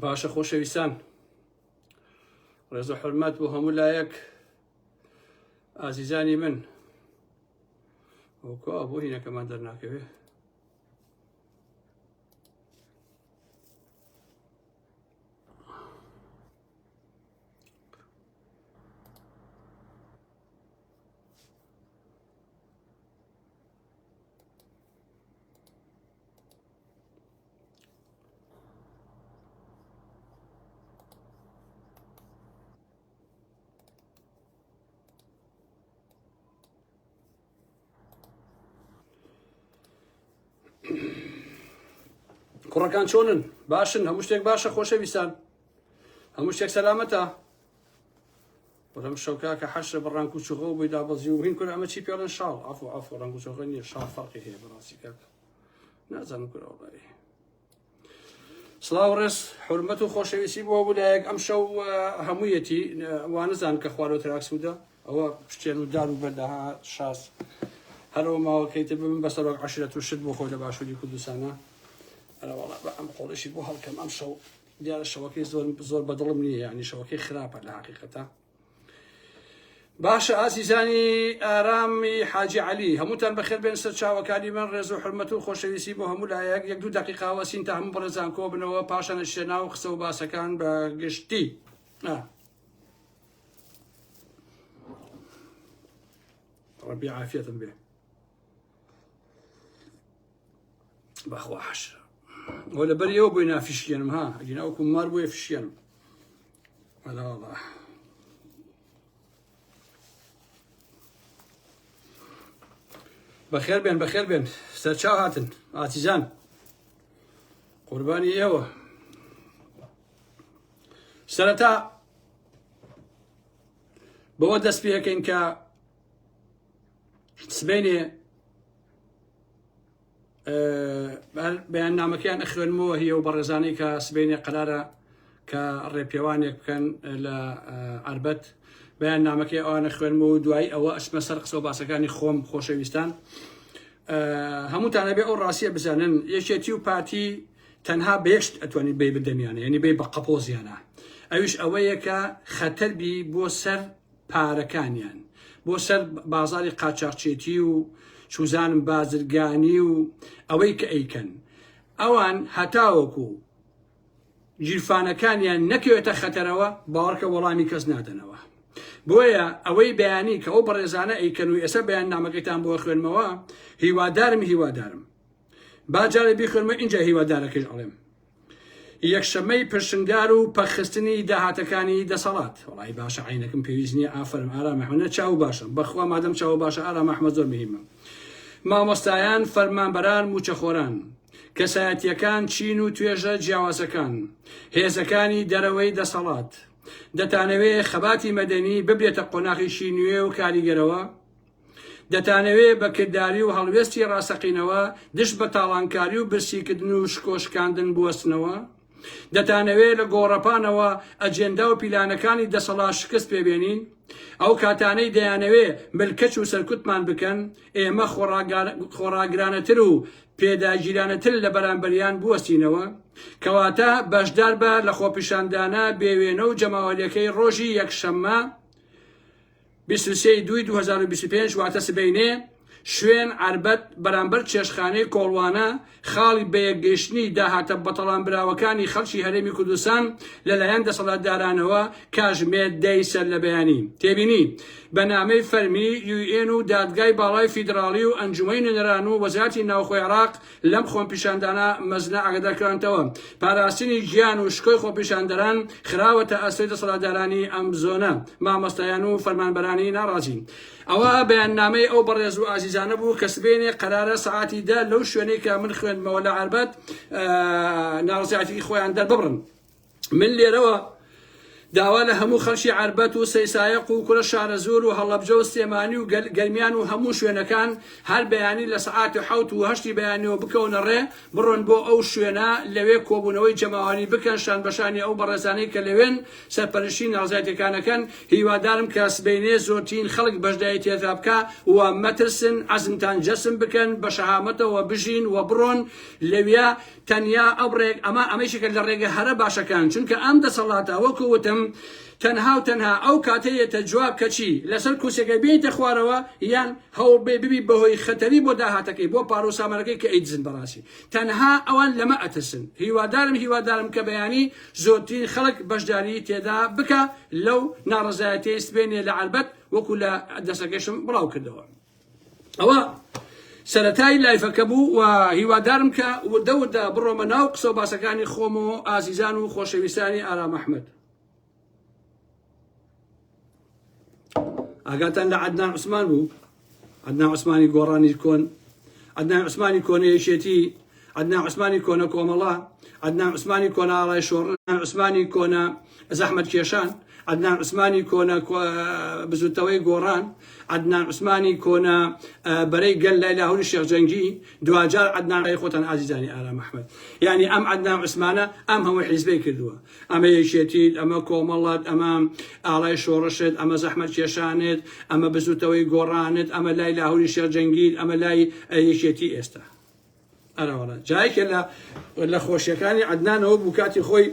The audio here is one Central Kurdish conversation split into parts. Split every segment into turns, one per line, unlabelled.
باشە خۆشەویستان ڕێز و حرمەت بۆ هەموو لایەک ئازیزانی من ئەوکۆ بۆ هینەکەمان دەرناکەوێ کوڕەکان چۆنن باشن هەموو شتێک باشە خۆشەویستان هەموو شتێک سەلامەتە وەلەم شەو کاکە حەشرە بە ڕانک و چوغە و بۆی دابەزی و هین کورە ئەمە چی پێڵێن شاڵ عەفو عەفو ڕەنگ و چۆغە نییە شاڵ فەرقی هەیە بەڕاستی کاکە نازانم کورە وەڵایی سڵاو ڕێز حورمەت و خۆشەویستی بۆ ولایەک ئەم شەو هەموویەتی وانزان کە خوارەوە تراکسوودە ئەوە پشتێن و دار و بەردەها شاز هەرەوە ماوەکەی تر ببم بە سەرۆک عەشرەت و شت بۆ خۆی لە باشووری کوردستانە ئەرەوەڵا بە ئەم قۆڵیشی بۆ هەڵکەم ئەم شەو دیارە شەوەکەی زۆر زۆر بەدڵم نییە یعنی شەوەکەی خراپە لە حقیقەتە باشە ئازیزانی ئارامی حاجی علی هەمووتان بەخێر بێن سەر چاوەکانی من ڕێز و حرمەت و خۆشەویستی بۆ هەموو لایەک یەک دوو دقیقا وەسین تا هەموو بەڕێزان کۆ بنەوە پاشان ئەچێ ناو قسە و باسەکان بە گشتی ڕەبی عافیەتم بێ بەخوا حەشرە ئەوە لەبەر ئێوە بۆی نافیشکێنم ها ئەگینا وەکو مار بۆیە فشکێنم ئەلا وەڵا بەخێر بێن بەخێر بێن سەرچاو هاتن ئاتیزان قوربانی ئێوە سەرەتا بەوە دەست پێەکەین کە سبەینێ بەیاننامەکەیان ئەخوێنمەوە هی ئەو بەڕێزانەی کە سبەینێ قەرارە کە ڕێپێوانێک بکەن لە عربەت بەیان نامەکەی ئەوانە خوێنمەوە دوایی ئەوە ئەچمە سەر قسە و باسەکانی خۆم خۆشەویستان هەمووتان ئەبێ ئەو ڕاستیە بزانن یەکێتی و پارتی تەنها بێشت ئەتوانی بی بدەمیانە یعنی بی بە قەپۆزیانە ئەویش ئەوەیە کە خەتەر بی بۆ سەر پارەکانیان بۆ سەر بازاری قاچاخچێتی و چوزانم بازرگانی و ئەوەی کە ئەیکەن ئەوان هەتاوەکو گیرفانەکانیان نەکەوێتە خەتەرەوە باوەڕکە وەڵامی کەس نادەنەوە بۆیە ئەوەی بەیانی کە ئەو بەڕێزانە ئەیکەن و ئێستا بەیان نامەکەیتان بۆ خوێنمەوە هیوادارم هیوادارم با جارێ بیخوێنمە ئینجا هیوادارەکەش ئەڵێم یەکشەممەی پرشنگدار و پەکخستنی داهاتەکانی دەسەڵات. وەڵایی باشە عەینەکم پێویست نییە ئافەرم ئارام ئەحمەد نە چاو باشە بەخوا مادەم چاو باشە ئارام ئەحمەد زۆر مهمە مامۆستایان فەرمانبەران موچەخۆران کەسایەتیەکان چین و توێژە جیاوازەکان هێزەکانی دەرەوەی دەسەڵات دەتانەوێ خەباتی مەدەنی ببرێتە قۆناغێکی نوێ و کاریگەرەوە دەتانەوێ بە کرداری و هەڵوێستی ڕاستەقینەوە دژ بە تاڵانکاری و برسیکردن و شکۆ شکاندن بوەستنەوە؟ دەتانەوێ لە گۆڕەپانەوە ئەجێندا و پیلانەکانی دەسەڵات شکست پێبێنین؟ ئەو کاتانەی دەیانەوێ ملکەچ و سەرکوتمان بکەن، ئێمە خۆڕاگرانەتر و پێداگیرانەتر لە بەرامبەریان بوەستینەوە؟ کەواتە بەشداربە لە خۆپیشاندانە بێوێنە و جەماوەریەکەی ڕۆژی یەکشەممە، 23 ی دووی 2025 واتە سبەینێ، شوێن، عەربەت، بەرامبەر چێشتخانەی کۆڵوانە، خاڵی بەیەکگەیشتنی داهاتە بەتەڵانبراوەکانی خەڵکی هەرێمی کوردستان لەلایەن دەسەڵاتدارانەوە کاژمێر دەی سەرلەبەیانی. تێبینی، بە نامەی فەرمی یوئێن و دادگای باڵای فیدڕاڵی و ئەنجومەنی نوێنەران و وەزارەتی ناوخۆی عێراق لەم خۆپیشاندانە مەزنە ئاگادارکرانتەوە، پاراستنی گیان و شکۆی خۆپیشاندەران خراوەتە ئەستۆی دەسەڵاتدارانی ئەم زۆنە، مامۆستایان و فەرمانبەرانی ناڕازی. ئەوە بەیاننامەی ئەو بەڕێز و ئازیزانە بوو کە سبەینێ قەرارە سەعاتی دە لەو شوێنەی کە من خوێندمەوە لە عەربەت ناڕەزایەتی خۆیان دەرببڕن. من لێرەوە. داوا لە هەموو خەڵکی عەربەت و سەیسایەق و کورە شارەزوور و هەڵەبجە و سلێمانی و گەرمیان و هەموو شوێنەکان هەر بەیانی لە سەعاتی حەوت و هەشتی بەیانیەوە بکەونە ڕێ بڕۆن بۆ ئەو شوێنە لەوێ کۆبوونەوەی جەماوەری بکەن شانبەشانی ئەو بەڕێزانەی کە لەوێن سەرپەرشتی ناڕەزایەتیەکانەکەن هیوادارم کە سبەینێ زۆرترین خەڵک بەشداری تێدا بکا و مەترسن عەزمتان جەسم بکەن بە شەهامەتەوە بژین و بڕۆن لەویا تەنیا ئەو ڕێگ ئەمە ئەمەیشێکە لە ڕێگە هەرە باشەکان چونکە ئەم دەسەڵاتە وەکو وتم تەنها و تەنها ئەو کاتەی یەتە جواب کەچی لەسەر کورسیەکەی بێیتە خوارەوە یان هەوڵ بێ ببی بەهۆی خەتەری بۆ داهاتەکەی بۆ پارە و سامانەکەی کە ئەیدزن بەڕاستی تەنها ئەوان لەمە ئەترسن هیوادارم هیوادارم کە بەیانی زۆرترین خەڵک بەشداری تێدا بکە لەو ناڕەزایەتیەی سبەینێ لە عەربەت وەکو لە دەسەکەشم بڵاو کردەوە. ئەوە سەرەتای live ەکە بوو و هیوادارم کە وردە وردە بڕۆمە ناو قسە و باسەکانی خۆم و ئازیزان و خۆشەویستانی ئارام ئەحمەد. ئاگاتان لە عەدنان عوسمان بوو؟ عەدنان عوسمانی گۆڕانی کۆن، عەدنان عوسمانی کۆنە یەکێتی، عەدنان عوسمانی کۆنە کۆمەڵە، عەدنان عوسمانی کۆنە ئاڵای شۆڕش، عەدنان عوسمانی کۆنە زەحمەتکێشان، عەدنان عوسمانی کۆنە بزوتنەوەی گۆڕان، عەدنان عوسمانی کۆنە بەرەی گەل لای لاهوری شێخ جەنگی، دواجار عەدنان ڕای خۆتان ئازیزانی ئارام ئەحمەد. یانی ئەم عەدنان عوسمانە ئەم هەموو حیزبەی کردووە. ئەمە یەکێتیت، ئەمە کۆمەڵەت، ئەمە ئاڵای شۆڕشت، ئەمە زەحمەتکێشانت، ئەمە بزوتنەوەی گۆڕانت، ئەمە لای لاهوری شێخ جەنگیت، ئەمە لای یەکێتی ئێستا. ئەرەوەڵا جا یەکێ لە لە خۆشیەکانی عەدنانەوە بوو کاتی خۆی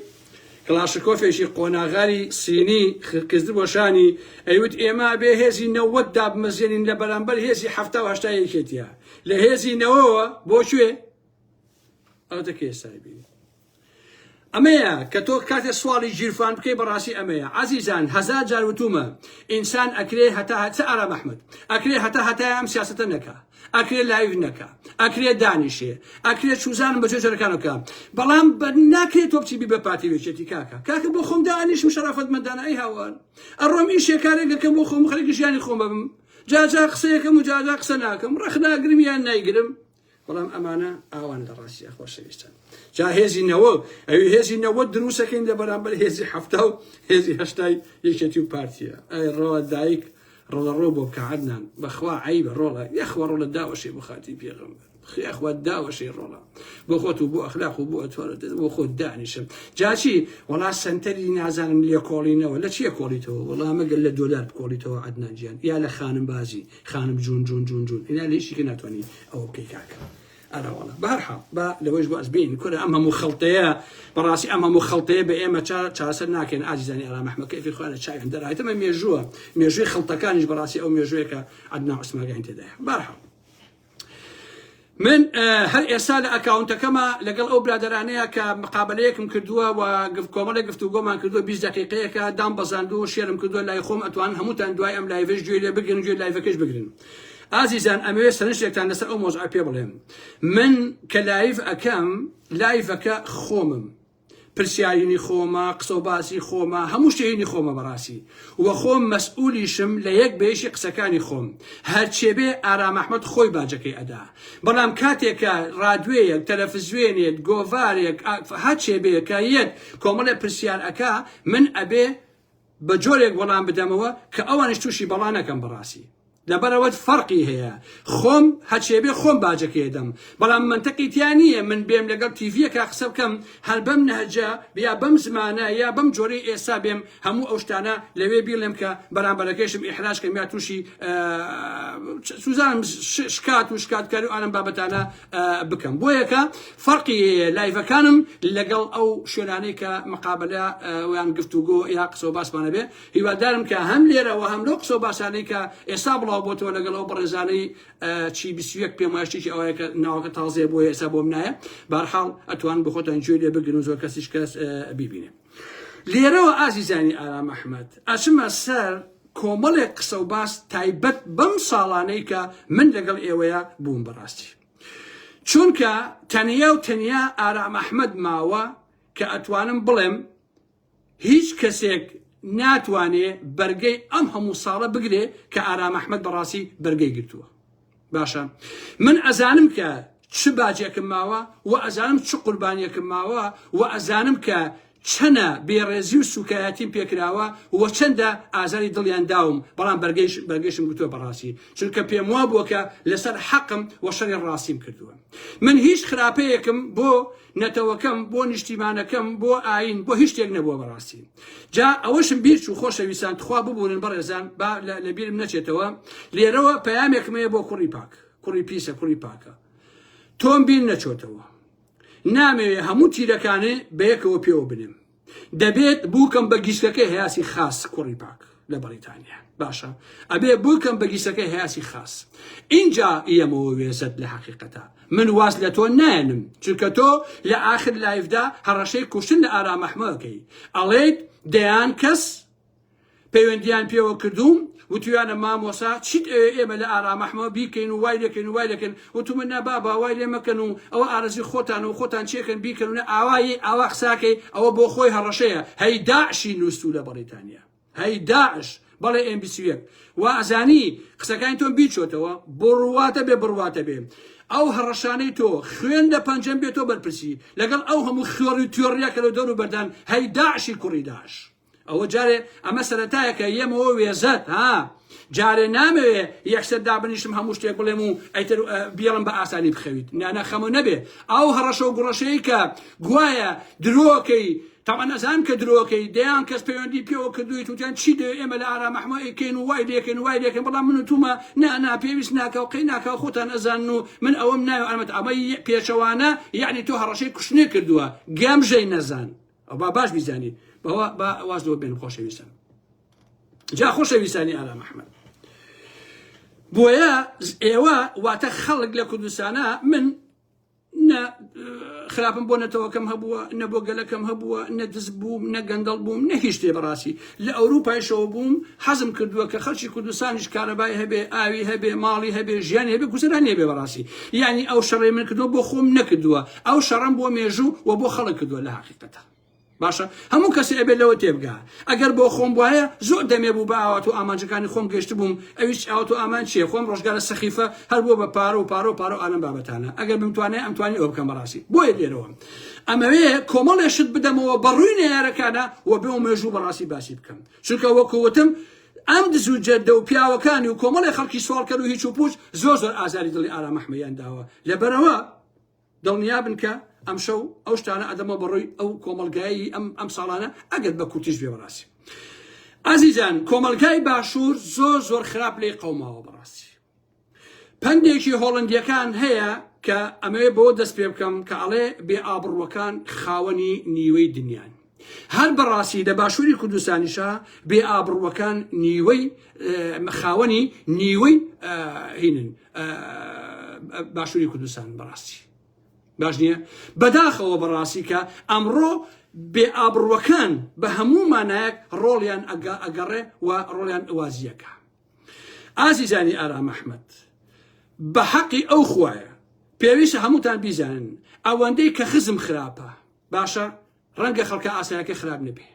کڵاشکۆفێکی قۆناغاری سینی کردبووە شانی ئەیوت ئێمە بێ هێزی نەوەت دابمەزرێنین لە بەرامبەر هێزی حەفتا و هەشتا یەکێتیە لە هێزی نەوەوە بۆ کوێ ئەوتە کێ ئێستا بینی ئەمەیە کە تۆ کاتێ سواڵی گیرفان بکەی بەڕاستی ئەمەیە عەزیزان هەزار جار وتومە ئینسان ئەکرێ هەتا چ ئارام ئەحمەد ئەکرێ هەتا هەتای ئەم سیاسەتە نەکا ئەکرێ live نەکا ئەکرێ دانیشێ ئەکرێ چوزانم بە جۆرەکان بکە بەڵام ناکرێت تۆ بچی بی بە پارتی وێچێتی کاکە کاکە بۆ خۆم دانیشم شەرافەتمەندانە ئەی هاوار ئەڕۆم ئیشێ کارێک دەکەم بۆ خۆم خەریکی ژیانی خۆم ببم جاجا قسەیەکەم و جاجا قسە ناکەم ڕەخناگرم یان نایگرم بەڵام ئەمانە ئاوان لە ڕاستیا خۆشەویستان جا هێزی نەوە ئەوی هێزی نەوە دروستەکەین لە بەرامبەر هێزی حەفتا و هێزی هەشتای یەکێتی و پارتیە ئەی ڕۆڵە دایک ڕۆڵە ڕۆ بۆ بکە عەدنان بەخوا عەیبە ڕۆڵە یەخوا ڕۆڵە داوەشێ بۆ خاتی پێغەمبەر یەخوا داوەشێ ڕۆڵە بۆ خۆت و بۆ ئەخلاق و بۆ ئەتوارە بۆ خۆت دانیشم جاچی وەڵا سەنتەری نازانم لێکۆڵینەوە لە چیە کۆڵیتەوە وەڵا مەگەر لە دۆلار بکۆڵیتەوە عەدنان گیان یا لە خانم بازی خانم جون جون جون جون ئینا لە هیچی کە ناتوانانی ئەوە بکەی کاکە ئەرەوەڵا بەهەرحاڵ با لەوەش واز بین کورە ئەم هەموو خەڵتەیە بەڕاستی ئەم هەموو خەڵتەیە بە ئێمە چارەسەر ناکەین ئازیزانی ئارام ئەحمەد کەیفی خۆیان لە چاویان دەرایەت ئەمە مێژووە مێژووی خەڵتەکانیش بەڕاستی ئەو مێژوویەکە عەدنان عوسمانگانی تێدایە بەهەرحاڵ من هەر ئێستا لە ئەکاونتەکەما لەگەڵ ئەو برادەرانەیە کە مقابلەیەکم کردووە و کۆمەڵێک گفتوگۆمان کردووە 20 دقیقەیەکە دام بەزاندووە و share م کردووە لای خۆم ئەتوان هەمووتان دوای ئەم live ەش گوێ لێ بگرن گوێ live ەکەش بگرن ئازیزان ئەمەوێ سەرنجێکتان لەسەر ئەو مۆزعە پێ بڵێم من کە live ئەکەم live ەکە خۆمم پرسیارینی خۆمە، قسە و باسی خۆمە، هەموو شتێ هینی خۆمە بەڕاستی و خۆم مەسئولیشم لە یەک بە یەکی قسەکانی خۆم، هەرچێ بێ ئارام ئەحمەد خۆی باجەکەی ئەدا. بەڵام کاتێ کە ڕادوێیەک، تەلەفزوێنێک، گۆڤارێک، هەرچێ بێ کە یەت کۆمەڵێ پرسیار ئەکا، من ئەبێ بە جۆرێک وەڵام بدەمەوە کە ئەوانیش تووشی بەڵا نەکەم بەڕاستی. لەبەرئەوەت فەرقی هەیە خۆم هەچێ بێ خۆم باجەکەی ئەدەم بەڵام مەنتقی تیا نییە من بێم لەگەڵ تیڤیەکا قسە بکەم هەر بەم نەهجە یا بەم زمانە یا بەم جۆرەی ئێستا بێم هەموو ئەو شتانە لەوێ بیڵێم کە بەرامبەرەکەیشم ئیحراج کەم یا تووشی سوزانم شکات و شکاتکاری و ئالەم بابەتانە بکەم بۆیەکە فەرقی هەیە live ەکانم لەگەڵ ئەو شوێنانەی کە مقابلە یان گفتوگۆ یا قسە و باسمانە بێ هیوادارم کە هەم لێرە و هەم لەو قسە و باسانەی کە ئێستا بڵاو بۆتەوە لەگەڵ ئەو بەڕێزانەی چی 21 پێم وایە شتێکی ئەوەیە کە ناوەکە تازەیە بۆیە ئێستا بۆم نایە بارحاڵ ئەتوان بۆ خۆتان گوێ لێ بگرن و زۆر کەسیش کەس بیبینێ لێرەوە ئازیزانی ئارام ئەحمەد ئەچمە سەر کۆمەڵێک قسە و باس تایبەت بەم ساڵانەی کە من لەگەڵ ئێوەیە بووم بەڕاستی چونکە تەنیا و تەنیا ئارام ئەحمەد ماوە کە ئەتوانم بڵێم هیچ کەسێک ناتوانێ بەرگەی ئەم هەموو ساڵە بگرێ کە ئارام ئەحمەد بەڕاستی بەرگەی گرتووە. باشە من ئەزانم کە چ باجێکم ماوە و ئەزانم چ قوربانیەکم ماوە و ئەزانم کە. چەنە بێڕێزی و سوکایەتیم پێکراوە و چەندە ئازاری دڵیان داوم بەڵام بەرگەیش بەرگەیشم گرتووە بەڕاستی چونکە پێم وابووە کە لەسەر حەقم و شەڕی ڕاستیم کردووە من هیچ خراپەیەکم بۆ نەتەوەکەم بۆ نیشتیمانەکەم بۆ ئاین بۆ هیچ شتێک نەبووە بەڕاستی جا ئەوەشم بیر چوو خۆشەویستان تخوا ببورن بەڕێزان با لە بیرم نەچێتەوە لێرەوە پەیامێکم هەیە بۆ کوڕی پاک کوڕی پیسە کوڕی پاکە تۆم بیر نەچۆتەوە نامەوێ هەموو تیرەکانێ بەیەکەوە پێوە بنێم دەبێت بووکەم بە گیسکەکەی هەیاسی خاس کوڕی پاک لە بەڕیتانیا باشە ئەبێ بووکەم بە گیسەکەی هەیاسی خاس ئینجا یەمەوە وێزەت لە حەقیقەتە من واز لە تۆ نایەنم چونکە تۆ لە ئاخر live دا هەڕەشەی کوشتن لە ئارام ئەحمەکەی ئەڵێیت دەیان کەس پەیوەندیان پێوە کردووم وتویانە مامۆسا چیت ئەوێ ئێمە لە ئارام ئەحمە بیکەین و وای لێکەین و وای لێکەین وتومە نا بابا وای لێ مەکەن و ئەوە ئارەزوی خۆتانە و خۆتان چێکەن بیکەن و نە ئاوایی ئاوا قساکەی ئەوە بۆ خۆی هەڕەشەیە هەی داعشی نووستوو لە بەڕیتانیا هەی داعش بەڵێ ئێم 21 وا ئەزانی قسەکانی تۆم بیرچۆتەوە بڕواتە بێ بڕواتە بێ ئەو هەڕەشانەی تۆ خوێن لە پەنجەم بێ تۆ بەرپرسی لەگەڵ ئەو هەموو خوێڕی و تیۆڕیە کە لە دەور و بەردان هەی داعشی کوڕی داعش ئەوە جارێ ئەمە سەرەتایەکە یەمەوە وێزەت ها جارێ نامەوێ یەکسەر دابنیشم هەموو شتێک بڵێم و ئەیتر بیڵم بە ئاسانی بخەویت نانا خەمە نەبێ ئەو هەڕەشە و گوڕەشەی کە گوایە درۆکەی تاوان ئەزانم کە درۆکەی دەیان کەس پەیوەندی پێوە کردوویت وتیان چی دەوێ ئێمە لە ئارام ئەحمە ئەیکەین و وای لێکەین و وای لێکەین بەڵام من و تومە نا نا پێویست ناکا و قەی ناکا و خۆتان ئەزانن و من ئەوەم ناوێ ئەمە ئەمە پێچەوانە یعنی تۆ هەڕەشەی کوشتنێ کردووە گەمژەی نەزان ئەو با باش بیزانی بەوە با واز لەوە بێنم خۆشەویستان جا خۆشەویستانی ئارام ئەحمەد بۆیە ئێوە واتە خەڵک لە کوردستانە من نە خراپم بۆ نەتەوەکەم هەبووە نە بۆ گەلەکەم هەبووە نە دز بووم نە گەندەڵ بووم نە هیچ شتێ بەڕاستی لە ئەوروپایشەوە بووم حەزم کردووە کە خەڵکی کوردستانیش کارەبای هەبێ ئاوی هەبێ ماڵی هەبێ ژیانی هەبێ گوزەرانی هەبێ بەڕاستی یعنی ئەو شەڕەی من کردووە بۆ خۆم نەکردووە ئەو شەڕەم بۆ مێژوو و بۆ خەڵک کردووە لە حەقیقەتە باشە هەموو کەسێ ئەبێت لەوە تێبگا ئەگەر بۆ خۆم بوایە زۆر دەمێ بوو بە ئاوات و ئامانجەکانی خۆم گەشت بووم ئەویش ئاوات و ئامان چییە خۆم ڕۆژگارە سەخیفە هەر بووە بە پارە و پارە و پارە و ئالەم بابەتانە ئەگەر بمتوانێ ئەمتوانی ئەوە بکەم بەڕاستی بۆیە لێرەوە ئەمەوێ کۆمەڵێ شت بدەمەوە بەڕووی نەیارەکانە و بێ و مێژوو بەڕاستی باسی بکەم چونکە وەکو وتم ئەم دز و جەردە و پیاوەکانی و کۆمەڵی خەڵکی سواڵکەر و هیچ و پوچ زۆر زۆر ئازاری دڵی ئارام ئەحمەیان داوە لەبەرەوە دڵنیابن کە ئەمشەو ئەو شتانە ئەدەمەوە بەڕووی ئەو کۆمەڵگایەی ئەم ئەم ساڵانە ئەگەر بە کورتیش بێ بەڕاستی ئازیزان کۆمەڵگای باشوور زۆر زۆر خراپ لێی قەوماوە بەڕاستی پەندێکی هۆڵندیەکان هەیە کە ئەمەوێ بۆ دەست پێ بکەم کە ئەڵێ بێ ئابڕوەکان خاوەنی نیوەی دنیان هەر بەڕاستی لە باشووری کوردستانیشا بێ ئابڕوەکان نیوەی خاوەنی نیوەی هینن باشووری کوردستان بەڕاستی باش نییە بەداخەوە بەڕاستی کە ئەمڕۆ بێ ئابڕوەکان بە هەموو مانایەک ڕۆڵیان ئەگەڕێ و ڕۆڵیان وازیەکە ئازیزانی ئارام ئەحمد بە حەقی ئەو خوایە پێویستە هەمووتان بیزانن ئەوەندەی کە خزم خراپە باشە ڕەنگە خەڵکە ئاسایەکە خراپ نەبێ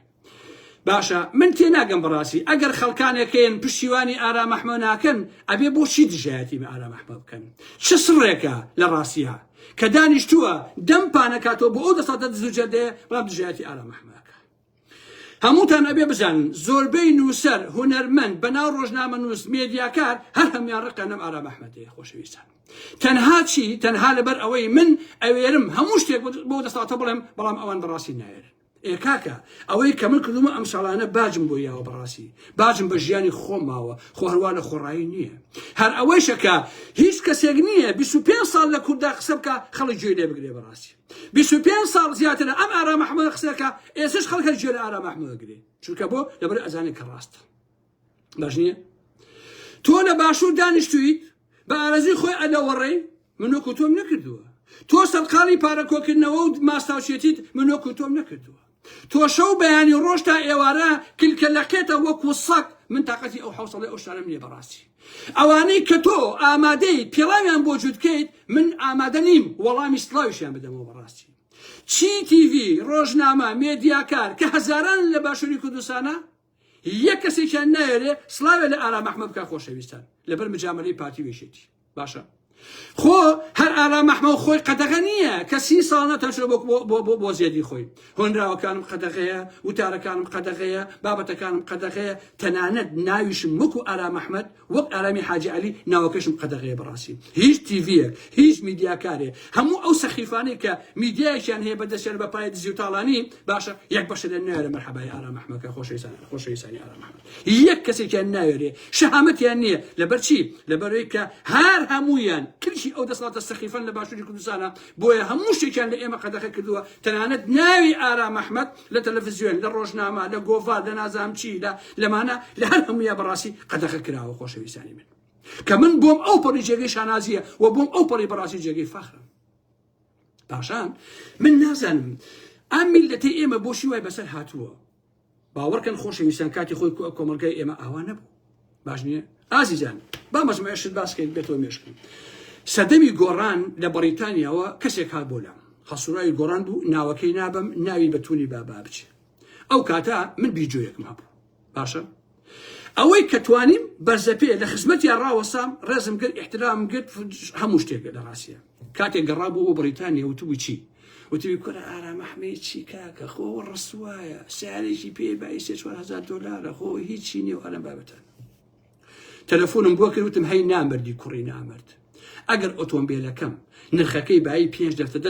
باشە من تێناگەم بەڕاستی ئەگەر خەڵکانێکەیەن پشتیوانی ئارام ئەحمە ناکەن ئەبێ بۆچی دژایەتی بە ئارام ئەحمە بکەن چ سڕێکە لە ڕاستیە کە دانیشتووە دەم پانەکاتەوە بۆ ئەو دەسەڵاتە دز و جەردەیە بەڵام دژایەتی ئارام ئەحمەکە هەمووتان ئەبێ بزانن زۆربەی نووسەر هونەرمەند بەناو ڕۆژنامەنووس مێدیاکار هەر هەموان ڕقیان لەم ئارام ئەحمەدەیە خۆشەویستان تەنها چی تەنها لەبەر ئەوەی من ئەوێرم هەموو شتێک بۆ دەسەڵاتە بڵێم بەڵام ئەوان بەڕاستی ناوێرن ئێ کاکە ئەوەی کە من کردومە ئەم ساڵانە باجم بۆ یاوە بەڕاستی باجم بە ژیانی خۆم ماوە خۆ هەروا لە خۆڕایی نییە هەر ئەوەیشە کە هیچ کەسێک نییە 25 ساڵ لە کووردا قسە بکە خەڵک گوێی لێ بگرێ بەڕاستی 25 ساڵ زیاترە ئەم ئارام ئەحمەد قسەکە ئێسش خەڵک هەر گوێ لە ئارام ئەحمەد گرێ چونکە بۆ لەبەر ئەزانێت کە ڕاستە باش نییە تۆ لە باشوور دانیشتویت بە ئارەزوی خۆی ئەلەوەڕێی من وەکو تۆم نەکردووە تۆ سەرقاڵی پارە کۆکردنەوە و ماستاوچێتیت من وەکو تۆم نەکردووە تۆ شەو بەیانی ڕۆژ تا ئێوارە کلکە لەقێتە وەکو سەگ من تاقەتی ئەو حەوسەڵەی ئەو شتانەم نییە بەڕاستی ئەوانەی کە تۆ ئامادەی پێڵاویان بۆ جووت بکەیت من ئامادە نیم وەڵامی سڵاویشیان بدەمەوە بەڕاستی چی تیڤی ڕۆژنامە مێدیاکار کە هەزاران لە باشووری کوردستانە یەک کەسێکیان نایەرێ سڵاوێ لە ئارام ئەحمە بکا خۆشەویستان لەبەر مجامەلەی پارتی و یەکێتی باشە. خۆ هەر ئارام ئەحمەد خۆی قەدەغە نییە کە سی ساڵ نەتەشە بۆ بۆ بۆ بۆ زێدی خۆی هۆنراوەکانم قەدەغەیە وتارەکانم قەدەغەیە بابەتەکانم قەدەغەیە تەنانەت ناویشم وەکو ئارام ئەحمەد وەک ئارامی حاجی عەلی ناوەکەشم قەدەغەیە بەڕاستی هیچ تیڤیەک هیچ میدیاکارێ هەموو ئەو سەخیفانەی کە میدیایەکیان هەیە بەدەستیان بە پای دزی و تاڵانی باشە یەک بەشە لە نایەرە مەرحەبای ئارام ئەحمەد کە خۆشەویستان خۆشەویستانی ئارام ئەحمەد یەک کەسێکیان ناوێرێ شەهامەتیان نییە لەبەر چی لەبەرەوەی کە هەر هەموویان کلکی ئەو دەسەڵاتە سەخیفەن لە باشووری کوردستانە بۆیە هەموو شتێکیان لە ئێمە قەدەخە کردووە تەنانەت ناوی ئارام ئەحمەد لە تەلەفزیۆن لە ڕۆژنامە لە گۆڤار لە نازام چی لە لەمانە لە هەر هەموویا بەڕاستی قەدەخە کراوە خۆشەویستانی من کە من بۆم ئەو پەڕی جێگەی شانازیە و بۆم ئەو پەڕی بەڕاستی جێگەی فەخرم پاشان من نازانم ئەم میلەتی ئێمە بۆشی وای بەسەر هاتووە باوەڕکەن خۆشەویستان کاتی خۆی کۆمەڵگای ئێمە ئاوا نەبوو باش نییە ئازیزان با مەجموعە شت باس کەین بێتەوە مێشکم سەردەمی گۆڕان لە بەڕیتانیاوە کەسێک هات بۆ لام هەڵسوراوی گۆڕان بوو ناوەکەی نابەم ناوی بە تونی بابا بچێ ئەو کاتە من بیجۆیەکم هەبوو باشە ئەوەی کە توانیم بەرزەپێ لە خزمەتیان ڕاوەسام ڕێزم کرد احترام گرت هەموو شتێک لە ڕاستیە کاتێک گەڕا بۆ بۆ بەڕیتانیا وتبوو چی وتبی کورە ئارام ئەحمەی چی کاکە خۆ ڕسوایە سیارێکی پێ بای سێ 4000 دۆلارە خۆ هیچی نیە و ئەلەم بابەتان تەلەفۆنم بۆ کرد وتم هەی نامەردی کوڕی نامەرد ئەگەر ئۆتۆمبیلەکەم نرخەکەی بایی پێنج دەفتەر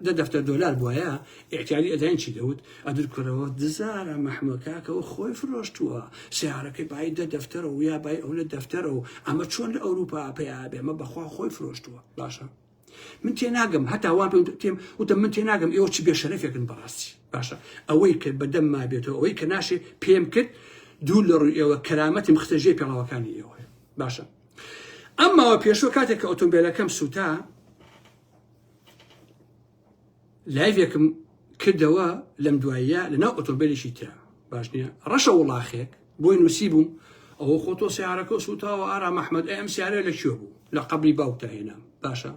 دە دەفتەر دۆلار بواە ئیعتیادی ئەداین چی دەوت ئەدر کورەوە دزارە مەحمە کاکەوە خۆی فرۆشتووە سیارەکەی بایی دە دەفتەرە و یا بای ئەو لە دەفتەرە و ئەمە چۆن لە ئەوروپا پێیا بێ ئەمە بەخوا خۆی فرۆشتووە باشە من تێناگەم هەتا وان پێم تێم وتم من تێناگەم ئێوە چ بێشەرەفێکن بەڕاستی باشە ئەوەی کە بەدەم مابێتەوە ئەوەی کە ناشێ پێم کرد دوور لە ڕووی ئێوە کەرامەتم خستە ژێر پێڵاوەکانی ئێوە باشە ئەم ماوە پێشوە کاتێک کە ئۆتۆمبیلەکەم سووتا لایڤێکم کردەوە لەم دواییە لەناو ئۆتۆمبیلێکی ترا باش نییە ڕەشە وڵاخێک بۆی نووسی بووم ئەوە خۆ تۆ سیارەکە سووتاوە ئارام ئەحمەد ئەم سیارە لە کوێ بوو لە قەبری باوکتا هێنام باشە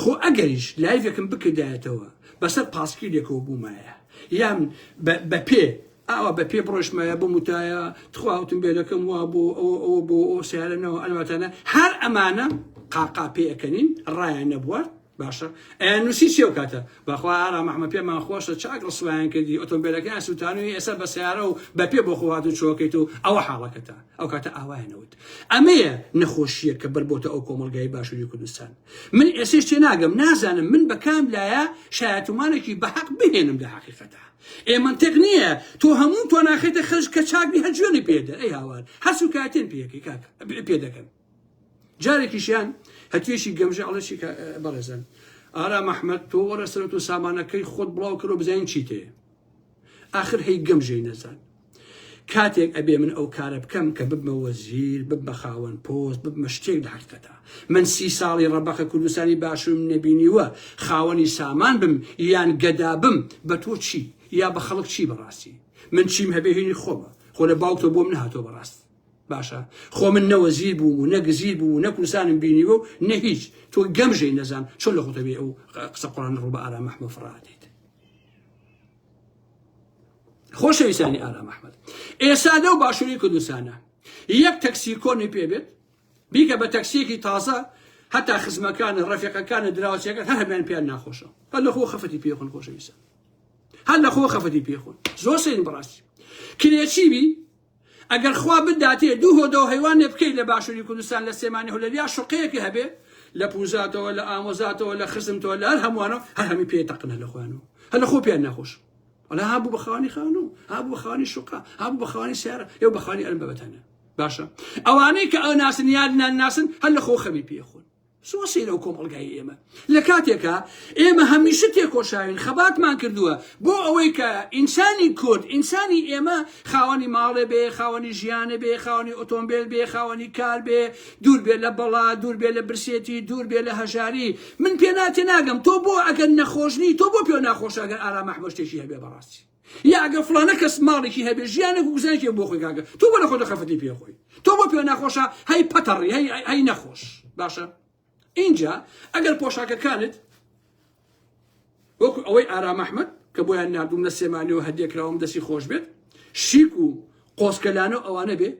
خۆ ئەگەریش لایڤێکم بکردایەتەوە بەسەر پاسکیلێکەوە بوومایە یان بە پێ ئاوا بە پێ بڕۆشمایە بموتایە تخوا ئۆتۆمبیلەکەم وا بۆ ئەوە ئەوە بۆ ئەو سیارەنەوە ئەلواتانە هەر ئەمانە قاقا پێ ئەکەنین ڕایان نەبوارد باشە ئەیان نووسی چی ئەو کاتە بەخوا ئارام ئەحمەد پێمان خۆشە چاک ڕسوایان کردی ئۆتۆمبیلەکەیان سووتانوی ئێستا بە سیارە و بە پێ بۆ خۆ هاتوو چۆکەیت و ئەوە حاڵەکەتە ئەو کاتە ئاوایان نەوت ئەمەیە نەخۆشیە کە بەربۆتە ئەو کۆمەڵگای باشووری کوردستان من ئێسش تێناگەم نازانم من بە کام لایە شایەتومانێکی بە حەق بهێنم لە حەقیقەتە ئێ مەنتق نییە تۆ هەموو تۆناخێتە خەرج کە چاک بی هەر جوێنی پێدە ئەی هاوار هەر سوکایەتێن پێەکەی کاکە پێ دەکەن جارێکیشیان هەتوێشی گەمژە ئەڵێ چی بەڕێزان ئارام ئەحمەد تۆ وەرە سەرەت و سامانەکەی خۆت بڵاو کەرەوە بزانین چی تێ ئاخر هەی گەمژەی نەزان کاتێک ئەبێ من ئەو کارە بکەم کە ببمە وەزیر ببمە خاوەن پۆست ببمە شتێک لە حقیقەتە من سی ساڵی ڕەبەقە کوردستانی باشوورم نەبینیوە خاوەنی سامان بم یان گەدا بم بە تۆ چی یا بە خەڵک چی بەڕاستی من چیم هەبێ هینی خۆمە خۆ لە باوکتەوە بۆم نەهاتۆ بەڕاست باشە خۆ من نە وەزیر بووم و نە گزیر بووم و نە کوردستانم بینیوە و نە هیچ تۆ گەمژەی نەزان چۆن لە خۆتە بێ ئەو قسە قڕانە ڕوو بە ئارام ئەحمەد فڕادیت خۆشەویستانی ئارام ئەحمەد ئێستا لەو باشووری کوردستانە یەک تەکسی کۆنی پێ بێت بیکە بە تەکسیەکی تازە هەتا خزمەکانە ڕەفیقەکانە دراوسێکە هەر هەمیان پێیان ناخۆشە هەر لە خۆ خەفەتی پێخۆن خۆشەویستە هەر لە خۆ خەفەتی پێخۆن زۆر سەیرن بەڕاستی کرێچی بی ئەگەر خوا بداتێ دوو هۆدەو هەیوانێ بکەی لە باشوری کوردستان لە سلێمانی هولەریا شوقەیەکی هەبێ لە پوزاتەوە لە ئامۆزاتەوە لە خزمتەوە لە هەر هەمووانەوە هەر هەمی پێ تەقن هەر لە خۆیانەوە هەر لە خۆ پێیان ناخۆش وەلا هابوو بە خاوەنی خانوو هابوو بە خاوەنی شوقە هابوو بە خاوەنی سیارە ئێوە بە خاوەنی ئەرم بەبەتانە باشە ئەوانەی کە ئەو ناسن یان ناسن هەر لە خۆ خەمی پێخۆن زۆر سەیرە ئەو کۆمەڵگای ئێمە لە کاتێکا ئێمە هەمیشە تێکۆشاوین خەباتمان کردووە بۆ ئەوەی کە ئینسانی کورد ئینسانی ئێمە خاوەنی ماڵێ بێ خاوەنی ژیانە بێ خاوەنی ئۆتۆمبیل بێ خاوەنی کار بێ دوور بێ لە بەڵا دوور بێ لە برسێتی دوور بێ لە هەژاری من پێ ناتێ ناگەم تۆ بۆ ئەگەر نەخۆشنی تۆ بۆ پێ ناخۆشە ئەگەر ئارام ئەحمەد شتێکی هەبێ بەڕاستی یا ئەگەر فڵانە کەس ماڵێکی هەبێ ژیانێک و گوزەرێکی بۆ خۆی کاکە تۆ بۆ لە خۆت خەفەتی پێ خۆی تۆ بۆ پێ ناخۆشە هەی پەتەڕی هەی هەی نەخۆش باشە اینجا ئەگەر پۆشاکەکانت وەکو ئەوەی ئارام ئەحمەد کە بۆیان ناردوم لە سێمانیەوە هەدیە کراوم دەستی خۆش بێت شیک و قۆسکەلانە ئەوانە بێ.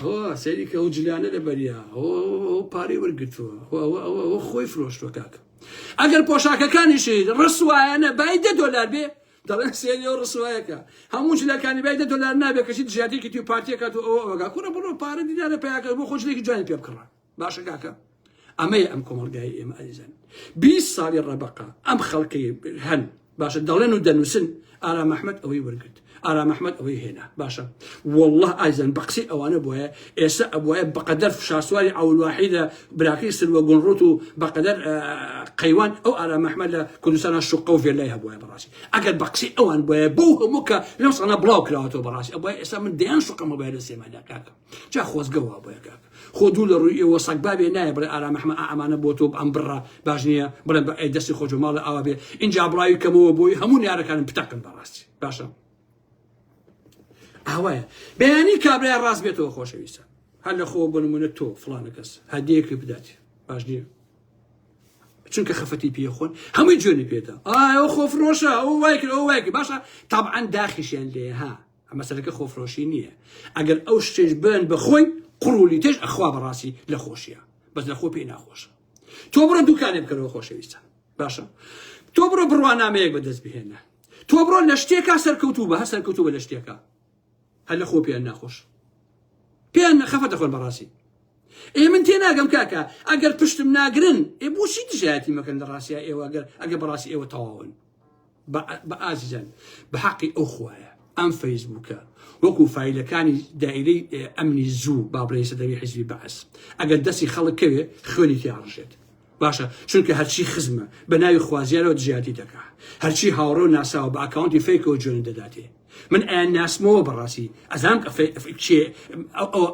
ئەوە سەیری کە ئەو جلانە لە بەریا ئەو پارەی وەرگتووە ئەوە ئەوە ئەوە خۆی فرۆشتوە کاکە ئەگەر پۆشاکەکانیشی ڕسوایانە بای دە دۆلار بێ دەڵێن سێری ئەو ڕسوایەکە هەموو جلەکانی بای دە دۆلار نابێ کەچی دژاتێکی توی پارتیەکات و ئەوە ئەوەگا کوڕە بڕۆ پارە دیدارە پیاکە بۆ خۆ جلێکی جوانی پێ بکڕە باشە کاکە ئەمەیە ئەم کۆمەڵگای ئێمە ئەزیزان 20 ساڵی ڕەبەقە ئەم خەڵکەی هەن باشە دەڵێن و دەنووسن ئارام ئەحمەد ئەوەی وەرگرت ئارام ئەحمەد ئەوەی هێنا باشە والله ئایزان بە قسەی ئەوانە بۆیە ئێستا ئەبواە بەقەدەر شاسواری ئەولواحیدە براکەی سروە گونڕوت و بەقەدەر قەیوان ئەو ئارام ئەحمەد لە کوردستانە شوقە و ڤێلای هەبووە بەڕاستی ئەگەر بە قسەی ئەوان بۆیە بەو هەموو کە لەم ساڵە بڵاو کراوەتەوە بەڕاستی ئەبوایە ئێستا من دەیان شوقەم هەبوایە لە سلێمانیا کاکە جا خۆزگە وا بۆیە کاکە خۆ دوو لە ڕووی ئێوە سەگبابێ نایە بڵێ ئارام ئەحمە ئا ئەمانە بۆ تۆ ئەم بڕە باش نییە بڵێ بە ئەی دەستی خۆش ماڵە ئاوا بێ ئینجا بڵاوی کەمەوە بۆی هەموو نیارەکانم پتەقن بەڕاستی باشە ئاوایە بەیانی کابرای ڕاست بێتەوە خۆشەویستە هەر لە خۆ بۆ نمونە تۆ فڵانە کەس هەدیەکی بدات باش نییە چونکە خەفەتی پێ خۆن هەمووی جوێنی پێدا ئەو خۆفرۆشە ئەو وای کرد ئەو وای کرد باشە تابعاً داخیشیان لێ ها مەسەلەکە خۆفرۆشی نییە ئەگەر ئەو شتێش بن بە خۆی قڕولی تێش ئەخوا بەڕاستی لە خۆشیە بەس لە خۆ پێی ناخۆشە تۆ بڕۆ دوکانێ بکەرەوە خۆشەویستە باشە تۆ بڕۆ بڕوانامەیەک بەدەست بهێنە تۆ بڕۆ لە شتێکا سەرکەوتوو بە هەر سەرکەوتوو بە لە شتێکا هەر لە خۆ پێیان ناخۆش پێیان خەفەت دەخۆن بەڕاستی ئێ من تێناگەم کاکە ئەگەر پشتم ناگرن ئێ بۆچی دژایەتی مەکەن لە ڕاستیا ئێوە ئەگەر ئەگەر بەڕاستی ئێوە تەواون بە ئازیزان بە حەقی ئەو خوایە ئەم فەیسبووکە وەکو فایلەکانی دایرەی ئەمنی زوو با بڵێین سەدەوی حیزبی بەعس ئەگەر دەستی خەڵک کەوێ خوێنی تیا ڕژێت باشە چونکە هەرچی خزمە بە ناوی خوازیارەوە دژایەتی دەکا هەرچی هاوڕێ و ناساوە بە ئەکاونتی fake ەوە جوێن دەداتێ من ئەیان ناسمەوە بەڕاستی ئەزانم کە کێ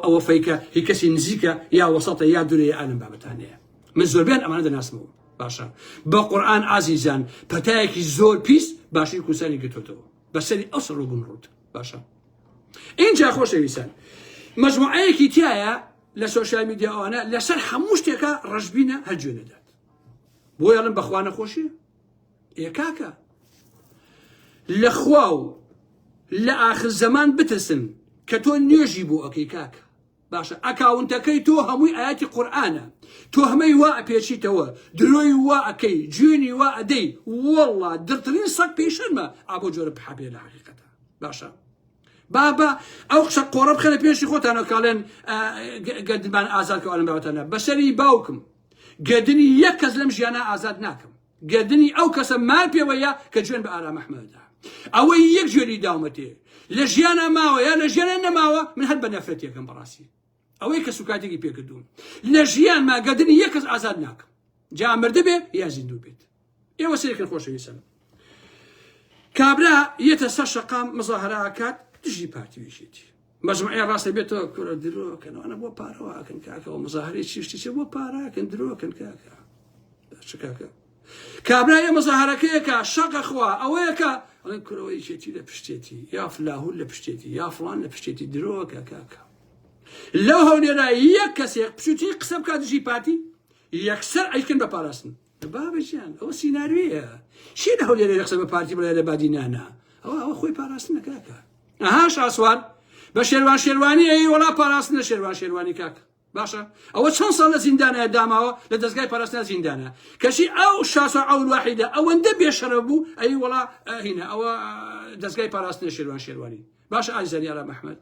ئەوە fake ە هی کەسی نزیکە یا وەسەتە یا دوورە یا ئالم بابەتانەیە من زۆربیان ئەمانە دەناسمەوە باشە بە قورئان ئازیزان پەتایەکی زۆر پیس باشوری کوردستانی گرتوتەوە بەسەری ئەو سەر ڕوگون ڕوت باشە اینجا خۆشەویستان مەجموعەیەکی تایە لە social media ئەوانە لەسەر هەموو شتێکە ڕەشبینە هەر جوێ نەدات بۆ یاڵم بەخوا نەخۆشیە ئێ کاکە لە خوا و لە ئاخر زەمان بترسن کە تۆ نوێژی بۆ ئەەکەی کاکە باشە ئەکاونتەکەی تۆ هەمووی ئاەتی قورئانە تۆ هەمەی وا ئەپێچیتەوە درۆی وا ئەکەی جوێنی وا ئەدەی واللە دڕترین سەگ پێی شەرمە ئابۆ جۆرە پحاپێ لە حەقیقەتە باشە بابا ئەو قسە قۆڕە بخەنە پێشی خۆتانەوە کاڵێن گەردنمان ئازاد کە ئەلم باوەتانە بەسەری باوکم گەردنی یەک کەس لەم ژیانە ئازاد ناکەم گەردنی ئەو کەسە مار پێوەیە کە جوێن بە ئارام ئەحمەدە ئەوەی یەک جوێنی داومەتێ لە ژیانە ماوە یا لە ژیانە نەماوە من هەر بە نەفرەتێکم بەڕاستی ئەوەی کە سوکاتێکی پێکردوم لە ژیان ما گەردنی یەک کەس ئازاد ناکەم جا مردە بێ یا زیندوو بێت ئێوە سێکن خۆشەویستن کابرا یەتە سەر شەقام مزاهرە ئەکات دژی پارتی ویشێتی مەجموعەی ڕاستە بێتەوە کورە درۆکەن ئەوانە بۆ پارەوە ئەکەن کاکەەوە مزاهرەی چی شتی چی بۆ پاراکەن درۆکەن کاکە چ کاکە کابرا ئێ مزاهرەکەیەکە شەقە خوا ئەوەیەکە ئەڵێن کورەوە یەکێتی لە پشتێتی یا فلاهور لە پشتێتی یا فڵان لە پشتێتی درۆکە کاکە لەو هەولێرا یەک کەسێک پشوتی قسە بکات دژی پارتی یەکسەر ئەیکەن بە پاراستن بابە گیان ئەوە سیناریۆیە شی لە هەولێرێ قسە بە پارتی بڵێ لە بادینانە ئەوە ئەوە خۆی پاراستنە کاکە ئەها شاسوار بە شێروان شێروانی ئەی وەڵا پاراستنە شێروان شێروانی کاکە باشە ئەوە چەند ساڵ لە زیندانە داماوە لە دەستگای پاراستنە زیندانە کەچی ئەو شاسوار ئەول واحیدە ئەوەندە بێشەرە بوو ئەی وەڵا هینە ئەوە دەستگای پاراستنە شێروان شێروانی باشە ئازیزانی ئارام ئەحمەد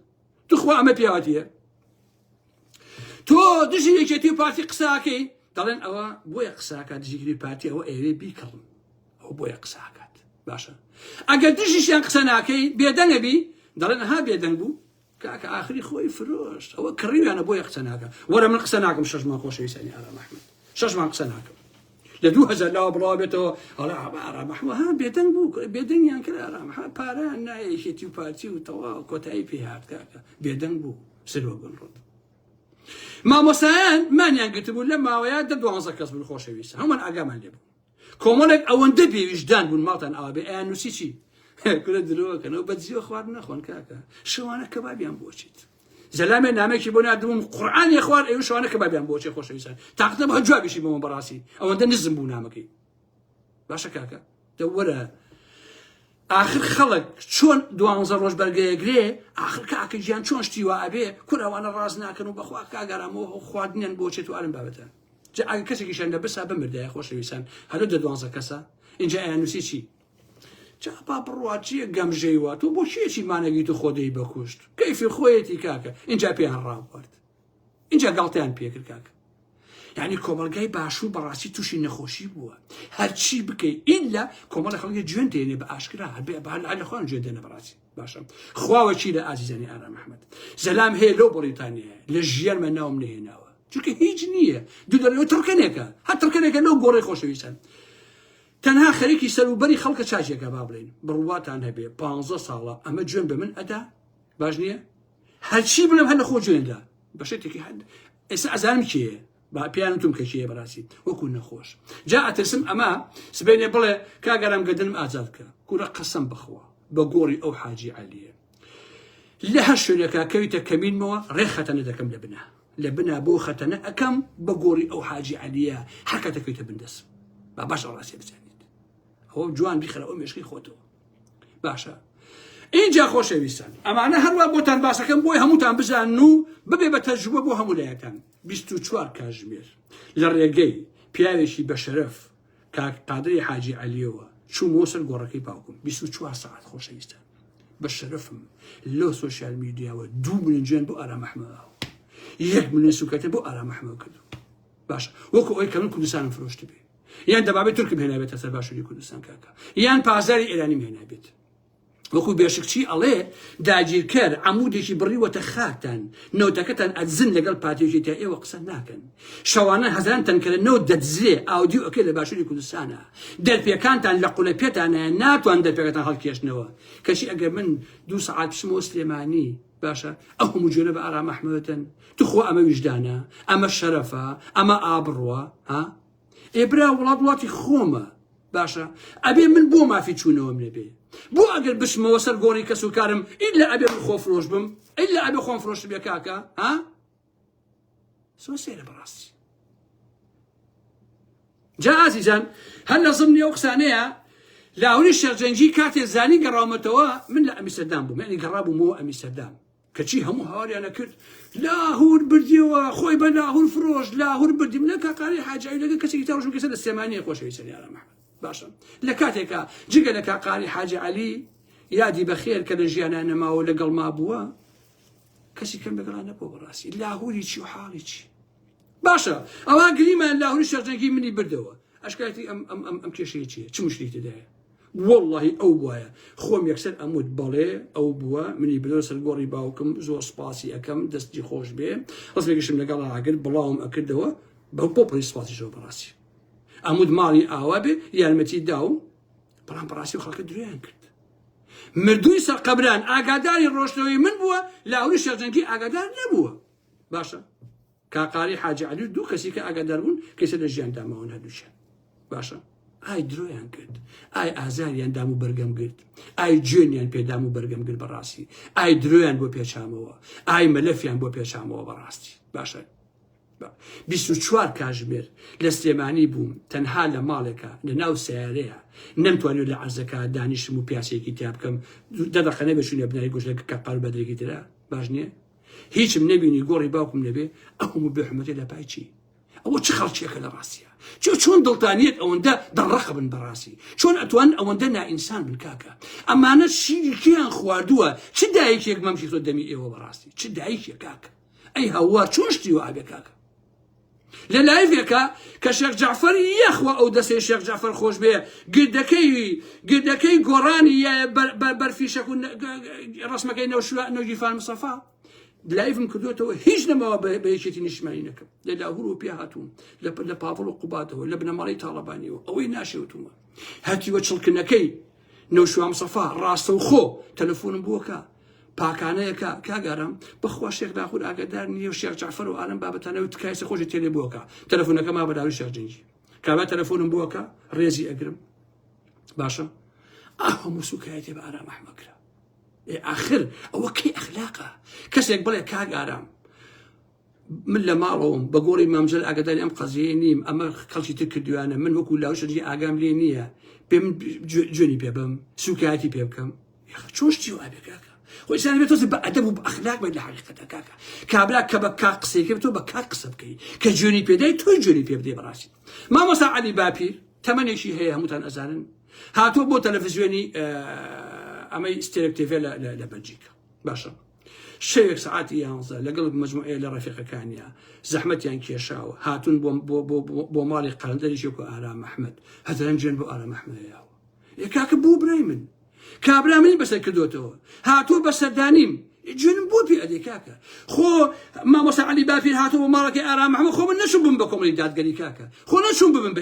توخوا ئەمە پیاوەتیە تۆ دژی یەکێتی و پارتی قساکەی دەڵێن ئەوە بۆیە قساکات دژیگری پارتی ئەوە ئەوێ بیکڕن ئەو بۆیە قساکات باشە ئەگەر دژیشیان قسە ناکەی بێدەنگە بی دەڵێن ها بێدەنگ بوو کاکە ئاخری خۆی فرۆشت ئەوە کڕیویانە بۆیە قسە ناکە وەرە من قسە ناکەم شەش مانگ خۆشەویستانی ئارام ئەحمەد شەش مانگ قسە ناکەم لە 2000 لاوە بڵاو بێتەوە ئەڵێ ئارام ئەحمەد ها بێدەنگ بوو بێدەنگیان کرد ئارام ئەحمەد پارەیان نایە یەکێتی و پارتی و تەواو کۆتایی پێ هات کاکە بێدەنگ بوو سروە گونڕوت مامۆستایان مانیان گرتبوو لە ماوەیە دە دوانزە کەس بوون خۆشەویست هەمووان ئاگامان لێ بوو کۆمەڵێک ئەوەندە بێویژدان بوون ماڵتان ئاوا بێ ئەیان نووسی چی کورە درۆکەنەوە بە دزیەوە خواردن نەخۆن کاکە شەوانە کەبابیان بۆ چیت زەلامێ نامێکی بۆ ناردبووم قورئانی خوارد ئەوی شەوانە کەبابیان بۆ چێ خۆشەویستان تاقەت نەبوو جوابیشی بۆمە بەڕاستی ئەوەندە نزم بوو نامەکەی باشە کاکە دەوەرە. ئاخر خەڵک چۆن دوانزە ڕۆژ بەرگەیەگرێ ئاخر کاکە گیان چۆن شتی وا ئەبێ کورە ئەوانە ڕاست ناکەن و بەخوا کاگەرامەوە خواردنیان بۆ چێت و ئەرم بابەتە جا ئەگەر کەسێکیشیان لە برسا بمردایە خۆشەویستان هەرە دە دوانزە کەسە اینجا ئەیان نووسی چی جا با بڕوا چییە گەمژەی وا تۆ بۆ چیەکی مانەگیت و خۆدەی بەکوشت کەیفی خۆیەتی کاکە اینجا پێیان ڕابوارد اینجا گاڵتەیان پێکرد کاکە یعنی کۆمەڵگای باشوور بەڕاستی تووشی نەخۆشی بووە هەرچی بکەی ئیلا کۆمەڵە خەڵکی جوێن دێنێ بە ئاشکرا هەر بێ لە خۆیان جوێن دێنە بەڕاستی باشە خواوە چی لە ئازیزانی ئارام ئەحمەد زەلام هەیە لەو بەڕیتانیایە لە ژیانمە ناوم نەهێناوە چونکە هیچ نییە دوو دەڵێ تڕکەنێکە هەر تڕکەنێکە لەو گۆڕی خۆشەویستان تەنها خەریکی سەروبەری خەڵکە چاچێکە با بڵێین بڕواتان هەبێ پ ساڵە ئەمە جوێن بە من ئەدا باش نییە هەرچی بڵێم هەر لە خۆ جوێندا بە شتێکی هەند ئێستا ئەزانم کێیە با پێیان وتم کە کێیە بەڕاستی وەکو نەخۆش جا ئەترسم ئەمە سبەینێ بڵێ کاگەرام گەردنم ئازاد کە کورە قەسەم بخوا بە گۆڕی ئەو حاجی عەلیە لە هەر شوێنێکا کەویتە کەمینمەوە ڕێ خەتەنە دەکەم لە بنا لە بنا بۆ خەتەنە ئەکەم بە گۆڕی ئەو حاجی عەلیە هەر کاتە کەویتە بندەست با باش ئەو ڕاستیە بزانیت ئەوە جوان بیخەرە ئەو مێشکی خۆتەوە باشە ئینجا خۆشەویستان ئەمانە هەروە بۆتان باسەکەم بۆی هەمووتان بزانن و ببێ بە تەجروبە بۆ هەموو لایەکان 24 کاژمێر لە ڕێگەی پیاوێکی بەشەرەف کاک قادری حاجی عەلیەوە چوومەوە سەر گۆڕەکەی باوکم 24 سەعات خۆشەویستان بە شەرەفم لەو سۆشیال میدیاوە دوو ملیۆن جوێن بۆ ئارام ئەحمەد یەک ملیۆن سوکەتە بۆ ئارام ئەحمەد کردو باشە وەکو ئەوەی کە من کوردستانم فرۆشتبێ یان دەبابەی تورکم هێنابێتە سەر باشووری کوردستان کاکە یان پازاری ئێرانیم هێنابێت وەکو بێشکچی ئەڵێ داگیرکەر عمودێکی بڕیوەتە خاکتان نەوتەکەتان ئەدزن لەگەڵ پارتێکی تا ئێوە قسە ناکەن شەوانە هەزاران تەنکەرە نەوت دەدزرێ ئاودیو ئەکرێ لە باشووری کوردستانە دەرپێکانتان لە قولە پێتانە ناتوان دەرپێکەتان هەڵکێشنەوە کەچی ئەگەر من دوو سەعات بچمەوە سلێمانی باشە ئەو هەموو جوێنە بە ئارام ئەحمەدن توخوا ئەمە ویژدانە ئەمە شەرەفە ئەمە ئابڕوە ها ئێ برا وڵات وڵاتی خۆمە باشە ئەبێ من بۆ مافی چوونەوەم نەبێ بۆ ئەگەر بچمەوە سەر گۆڕی کەس و کارم ئیلا ئەبێ من خۆ فرۆش بم ئیلا ئەبێ خۆم فرۆش بێ کاکە ها زۆر سەیرە بەڕاستی جا ئازیزان هەر لە زمنی ئەو قسانەیە لاهوری شێخ کاتێ زانی گەڕاومەتەوە من لە ئەمیسەردام بووم یعنی گەڕابوومەوە ئەمیسەردام کەچی هەموو هاواریان ئەکرد لاهور بردیەوە خۆی بە لاهور فرۆش لاهور بردی من لە کاقاری حاجی لەگە کەسێکی تا ڕۆژم کەسە لە سلێمانیە خۆشەویستە یارە محمد باشە لە کاتێکا جگە لە کاقاری حاجی عەلی یادی بەخێر کە لە ژیانە نەماوە لەگەڵ ما بووە کەسی کەم لەگەڵا نەبووە بەڕاستی لاهوری چی و حاڵی چی باشە ئەوە گریمان لاهوری شەرجەنگی منی بردەوە ئەشکایەتی ئەم ئەم ئەم ئەم کێشەیە چییە چ مشکلی تێدایە وەڵڵاهی ئەو بوایە خۆم یەکسەر ئەموت بەڵێ ئەو بووە منی بردەوە سەر گۆڕی باوکم زۆر سپاسی ئەکەم دەستی خۆش بێ ڕسمێکیشم لەگەڵ ئاگرت بڵاوم ئەکردەوە بە بۆ پڕی سپاسیشەوە بەڕاستی ئەموت ماڵی ئاوا بێ یارمەتی داوم بەڵام بەڕاستی و خەڵکە درۆیان کرد مردووی سەر قەبران ئاگاداری ڕۆشتنەوەی من بووە لاهوری شێخجەنگی ئاگادار نەبووە باشە کاقاری حاجی عەلی و دوو کەسی کە ئاگادار بوون کەسە لە ژیاندا ماون هەردووکیان باشە ئای درۆیان کرد ئای ئازاریان دام و بەرگەم گرت ئای جوێنیان پێدام و بەرگەم گرت بەڕاستی ئای درۆیان بۆ پێچامەوە ئای مەلەفیان بۆ پێچامەوە بەڕاستی باشە 24 کاژمێر لە سلێمانی بووم تەنها لە ماڵێکە لە ناو سیارەیە نەمتوانیوە لە عەرزەکە دانیشم و پیاسێکی تیا بکەم دە دەقە نەبێ چوینە بناری گۆشت لە کەقار و بەدرێکی ترە باش نییە هیچم نەبینی گۆڕی باوکم نەبێ ئەو هەموو بێحمەتێ لە پای چی ئەوە چ خەڵکیەکە لە ڕاستیە چۆ چۆن دڵتانیت ئەوەندە دەڕەقە بن بەڕاستی چۆن ئەتوان ئەوەندە نائینسان بن کاکە ئەمانە شیری کێیان خواردووە چ دایکێک مەمکی خۆ دەمی ئێوە بەڕاستی چ دایکێک کاکە ئەی هەوا چۆن شتی وا ئەبێ کاکە لە لایڤێکا کە شێخ جەعفەر یەخوا ئەو دەسەی شێخ جەعفەر خۆش بێ گردەکەی گردەکەی گۆڕانی یایە بەر فیشەک و ڕسمەکەی نەوشوە نەوگیرفان مستەفا live م کردوێتەوە هیچ نەماوە بە یەکێتی نیشتمانی نەکەم لە لاهور و پێ هاتووم لە پاڤڵ و قوباتەوە لە بنەماڵەی تاڵەبانیەوە ئەوەی ناشێوتومە هەتیوە چڵکنەکەی نەوشیروان مستەفا ڕاستەوخۆ تەلەفۆنم بۆکە پاکانەیەکە کاک ئارام بەخوا شێخ لاهور ئاگادار نییە و شێخ جەعفەر و ئالەم بابەتانە و تکایسە خۆشی تێلێ بۆکە تەلەفۆنەکە ما بەداوی شێخ جەنگی کابرا تەلەفۆنم بۆکە ڕێزی ئەگرم باشە ئاه هەموو سوکایەتی بە ئارام ئەحمە کرا ئێ ئاخر ئەوە کەی ئەخلاقە کەسێک بڵێ کاک ئارام. من لە ماڵەوەم بە گۆڕی مامجل ئاگاداری ئەم قەزیەیە نیم ئەمە خەڵکی تر کردویانە من وەکو لاوشەجی ئاگام لێ نییە پێم جوێنی پێ بم سوکایەتی پێ بکەم چۆن شتی وا بێ کاکە خۆ ئینسان بێت تۆزێ بە ئەدەب و بە ئەخلاق بێت لە حەقیقەتە کاکە کابرا کە بە کاک قسەی کرد تۆ بە کاک قسە بکەی کە جوێنی پێدای تۆی جوێنی پێ بدەی بەڕاستی مامۆستا عەلی باپیر تەمەنێکی هەیە هەمووتان ئەزانن هاتووە بۆ تەلەڤزیۆنی ئەمەی ستێرک تێڤێ لە بەلجیکا باشە شەوێک سەعاتی یانزە لەگەڵ مجموعەیە لە ڕەفیقەکانیا زەحمەتیان کێشاوە هاتوون بۆ ماڵی قەلەندەری شێکۆ ئارام ئەحمەد هەزاران جوێن بۆ ئارام ئەحمەد یاوە ئێ کاکە بۆ برای من کابرا منی بەسەر کردوتەوە هاتووە بە سەردانیم جوێنم بۆ پێ ئەدێ کاکە خۆ مامۆستا عەلی باپیر هاتووە بۆ ماڵەکەی ئارام ئەحمەد خۆ من نەچووم بم بە کۆمەڵی دادگەری کاکە خۆ نەچووم ببم بە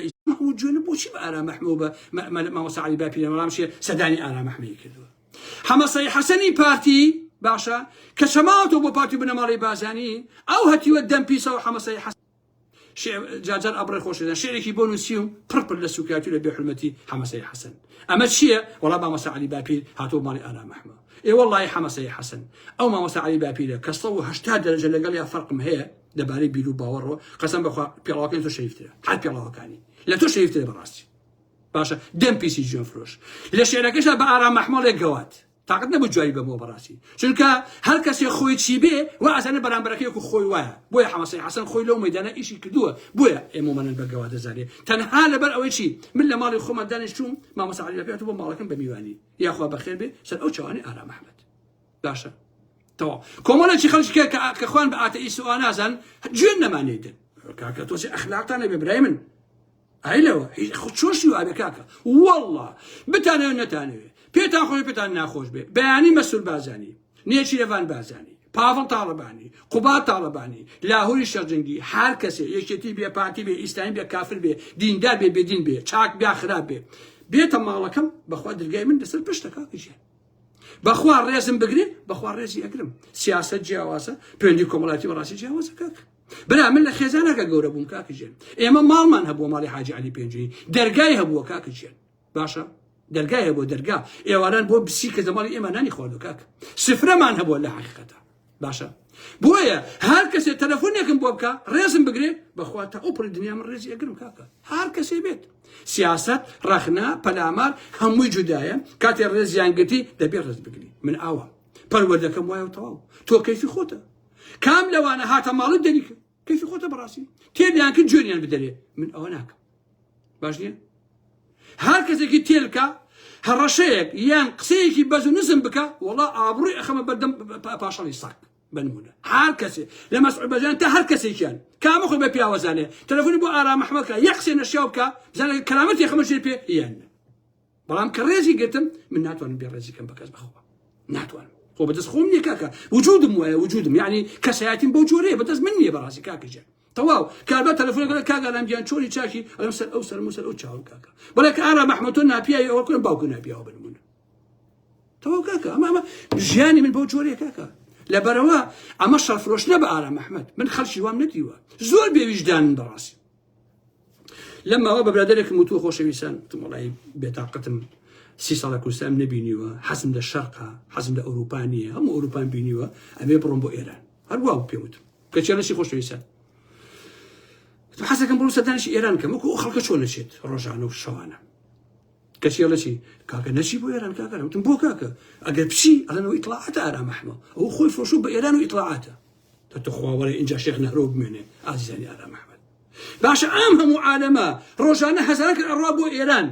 جوێنم بۆچی بە ئارام ئەحمەد و بە مامۆستا عەلی باپیر وەڵام چیە سەردانی ئارام ئەحمەدی کردووە حەمە سەید حەسەنی پارتی باشە کە چەماوەتەوە بۆ پارتی بنەماڵەی بازانی ئەو هەتیوە دەم پیسەوە حەمە سەید حەسەن جارجار ئەبڕێ خۆشێدان شعرێکی بۆ نووسیوم پڕ پڕ لە سوکایەتی و لە بێحورمەتی حەمە سەید حەسەن ئەمە چییە وەڵا مامۆستا عەلی باپیر هاتووە ماڵی ئارام ئەحمە ئێ وەڵڵاهی حەمە سەید حەسەن ئەو مامۆستا عەلی باپیرە کە 180 دەرەجە لەگەڵیا فەرقم هەیە لەبارەی بیر و باوەڕەوە قەسەم بەخوا پێڵاوەکانی تۆ شەریفترە هەر پێڵاوەکانی لە تۆ شەریفترە بەڕاستی باشە دەم پیسی جوێن فرۆش لە شعرەکەشدا بە ئارام ئەحمەڵێک گەوات تاقەت نەبوو جوابی بەمەوە بەڕاستی چونکە هەر کەسێ خۆی چی بێ وا ئەزانێ بەرامبەرەکەی وەکو خۆی وایە بۆیە حەمەسەی حەسەن خۆی لەو مەیدانە ئیشی کردووە بۆیە ئێمەمانن بە گەوا دەزانێ تەنها لەبەر ئەوەی چی من لە ماڵی خۆمان دانیشتوم مامۆستا عەلی بەپێ بۆ ماڵەکەم بە میوانی یاخوا بەخێر بێ سەر ئەو چاوانی ئارام ئەحمەد باشە تەواو کۆمەڵێکی خەڵکی کە کە خوان بە ئاتەئیست و نازان جوێن نەمانێتن کاکە تۆزێ ئەخلاقتان نەبێ برای من ئای لەوە هیچ خۆ چۆن شتی وابێ کاکە واللە بتانەوێ نەتانەوێ پێتان خۆش پێتان ناخۆش بێ بەیانی مەسول بازانی نێچیرەڤان بازانی پاڤڵ تاڵەبانی قوباد تاڵەبانی لاهوری شەرجەنگی هەر کەسێ یەکێتی بێ پارتی بێ ئیسلامی بێ کافر بێ دیندار بێ بێدین بێ چاک بیا خراپ بێ بێتە ماڵەکەم بەخوا درگای من لەسەر پشتە کاکە گیان بەخوا ڕێزم بگرێ بەخوا ڕێزی ئەگرم سیاسەت جیاوازە پەیوەندی کۆمەڵاتی بەڕاستی جیاوازە کاکە برا من لە خێزانەکە گەورە بووم کاکە گیان ئێمە ماڵمان هەبووە ماڵی حاجی عەلی پێنجوی دەرگای هەبووە کاکە گیان باشە دەرگای هەبووە دەرگا ئێواران بۆ بسی کە ماڵی ئێمە نانی خواردو کاکە سفرەمان هەبووە لە حقیقەتە باشە بۆیە هەر کەسێ تەلەفۆنێکم بۆ بکە ڕێزم بگرێ بەخوا تا ئەو پڕی دنیا من ڕێزی ئەگرم کاکە هەر کەسێ بێت سیاست ڕەخنە پەلامار هەمووی جودایە کاتێ ڕێزیان گرتی دەبێ ڕێز بگری من ئاوا پەروەردەکەم وایە و تەواو تۆ کەیفی خۆتە کام لەوانە هاتە ماڵت دەری کرد کەیفی خۆتە بەڕاستی تێلیان کرد جوێنیان بدەرێ من ئەوە ناکەم باش نییە هەر کەسێکی تێلکە هەڕەشەیەک یان قسەیەکی بەز و نزم بکە وەڵا ئابڕووی ئەخەمە بەردەم پاشەڵی سەگ بنمونە هەر کەسێ لە مەسعود بەجان تا هەر کەسێکیان کامە خۆی بە پیاوەزانێ تەلەفۆنی بۆ ئارام ئەحمەد کە یەک قسەی نەشیاو بکە بزانە کەرامەتی خەمە ژێر پێ یان بەڵام کە ڕێزی گرتم من ناتوانم بێ ڕێزی کەم بە کەس بەخوا ناتوانم خۆ بەدەست خۆم نییە کاکە وجودم وایە وجودم یعنی کەسایەتیم بەو جۆرەیە بەدەست من نییە بەڕاستی کاکە گیان تەواو کاربا تەلەفۆن کاکە ئارام گیان چۆنی چاکی ئەم سەر ئەو سەرم و سەر ئەو چاوم کاکە بەڵێ کە ئارام ئەحمەد تۆ ناپیاوی ئەوە کوڕم باوکو ناپیاوە بنمونە تەواو کاکە ئەمە ئەمە ژیانی من بەو جۆرەیە کاکە لەبەرەوە ئەمە شەڕفرۆشتنە بە ئارام ئەحمەد من خەڵکی وام نەدیوە زۆر بێویژدانن بەڕاستی لەم ماوە بە برادەرێکم وتووە خۆشەویستان وتم وەڵی بێتاقەتم سی ساڵە کوردستانم نەبینیوە حەزم لە شەرقە حەزم لە ئەوروپا نییە هەموو ئەوروپان بینیوە ئەبێ بڕۆم بۆ ئێران هەر وا پێ وتم کە چێنەشی خۆشەویستان حەزەکەم بڕۆم سەردانیشی ئێران کەم وەکو ئەو خەڵکە چۆن نەچێت ڕۆژانە و شەوانە کەچی ئەڵێ چی کاکە نەچی بۆ ئێران کاکە وتم بۆ کاکە ئەگەر بچی ئەڵێن ئیتڵاعاتە ئارام ئەحمە ئەو خۆی فرۆشوو بە ئێران و ئیتڵاعاتە تە تخوا وەرە ئینجا شێخ نەهرۆ بمێنێ ئازیزانی ئارام ئەحمەد باشە ئەم هەموو عالەمە ڕۆژانە هەزاران کەس ئەڕوا بۆ ئێران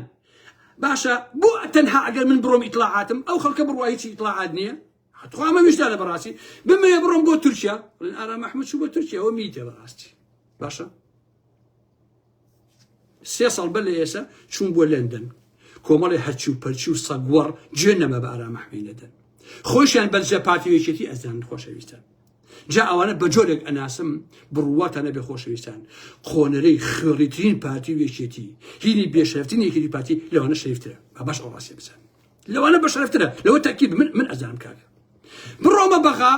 باشە بۆ تەنها ئەگەر من بڕۆم ئیتلاعاتم ئەو خەڵکە بڕوا هیچی ئیتلاعات نییە تخوا ئەمە ویژدانە بەڕاستی بمەوێ بڕۆم بۆ تورکیا بڵێن ئارام ئەحمەد چوو بۆ تورکیا ئەوە میتە بەڕاستی باشە سێ ساڵ بەر لە ئێستا چوون بۆ لەندەن کۆمەڵی هەرچی و پەرچی و سەگوەڕ جوێ نەما بە ئارام ئەحمەی نەدەن خۆشیان بەرجە پارتی و یەکێتی ئەزانن خۆشەویستان جا ئەوانە بە جۆرێک ئەناسم بڕواتان نەبێ خۆشەویستان قۆنەرەی خوێڕیترین پارتی و یەکێتی هینی بێشەرفترین یەکێتی پارتی لەوانە شەریفترە با باش ئەو ڕاستیە بزانن لەوانە بەشەرفترە لەوە تەکید من من ئەزانم کاکە بڕۆمە بەغا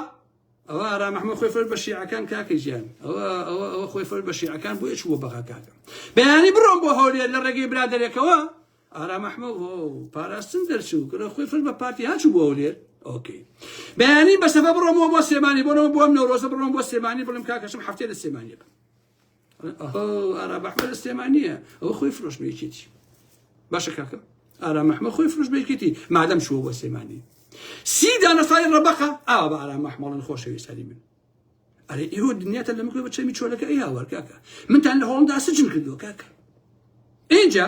ئەوە ئارام ئەحمەد خۆی فرۆشت بە شیعەکان کاکە گیان ئەوە ئەوە ئەوە خۆی فرۆشت بە شیعەکان بۆیە چووە بەغا کاکە بەیانی بڕۆم بۆ هەولێر لە ڕێگەی برادەرێکەوە ئارام ئەحمەد هۆ پاراستن دەرچوو کە خۆی فرۆشت بە پارتی هاچوو بۆ هەولێر. ئۆکەی بەیانی بە سەفە بڕۆمەوە بۆ سلێمانی بۆنەوە بۆ ئەم نەورۆزە بڕۆم بۆ سلێمانی بڵێم کاکەشم هەفتەیە لە سلێمانی بم ئەهۆ ئارام ئەحمەد لە سلێمانییە ئەوە خۆی فرۆش بە یەکێتی باشە کاکە ئارام ئەحمەد خۆی فرۆش بە یەکێتی مادەم چووە بۆ سلێمانی سی دانە ساڵی ڕەبەقە ئاوا بە ئارام ئەحمەڵن خۆشەویستانی من ئەرێ ئێوە دنیاتان لەمە بە چەمی چۆلەکە ئەی هاوار کاکە منتان لە هۆڵندا سجن کردووە کاکە ئینجا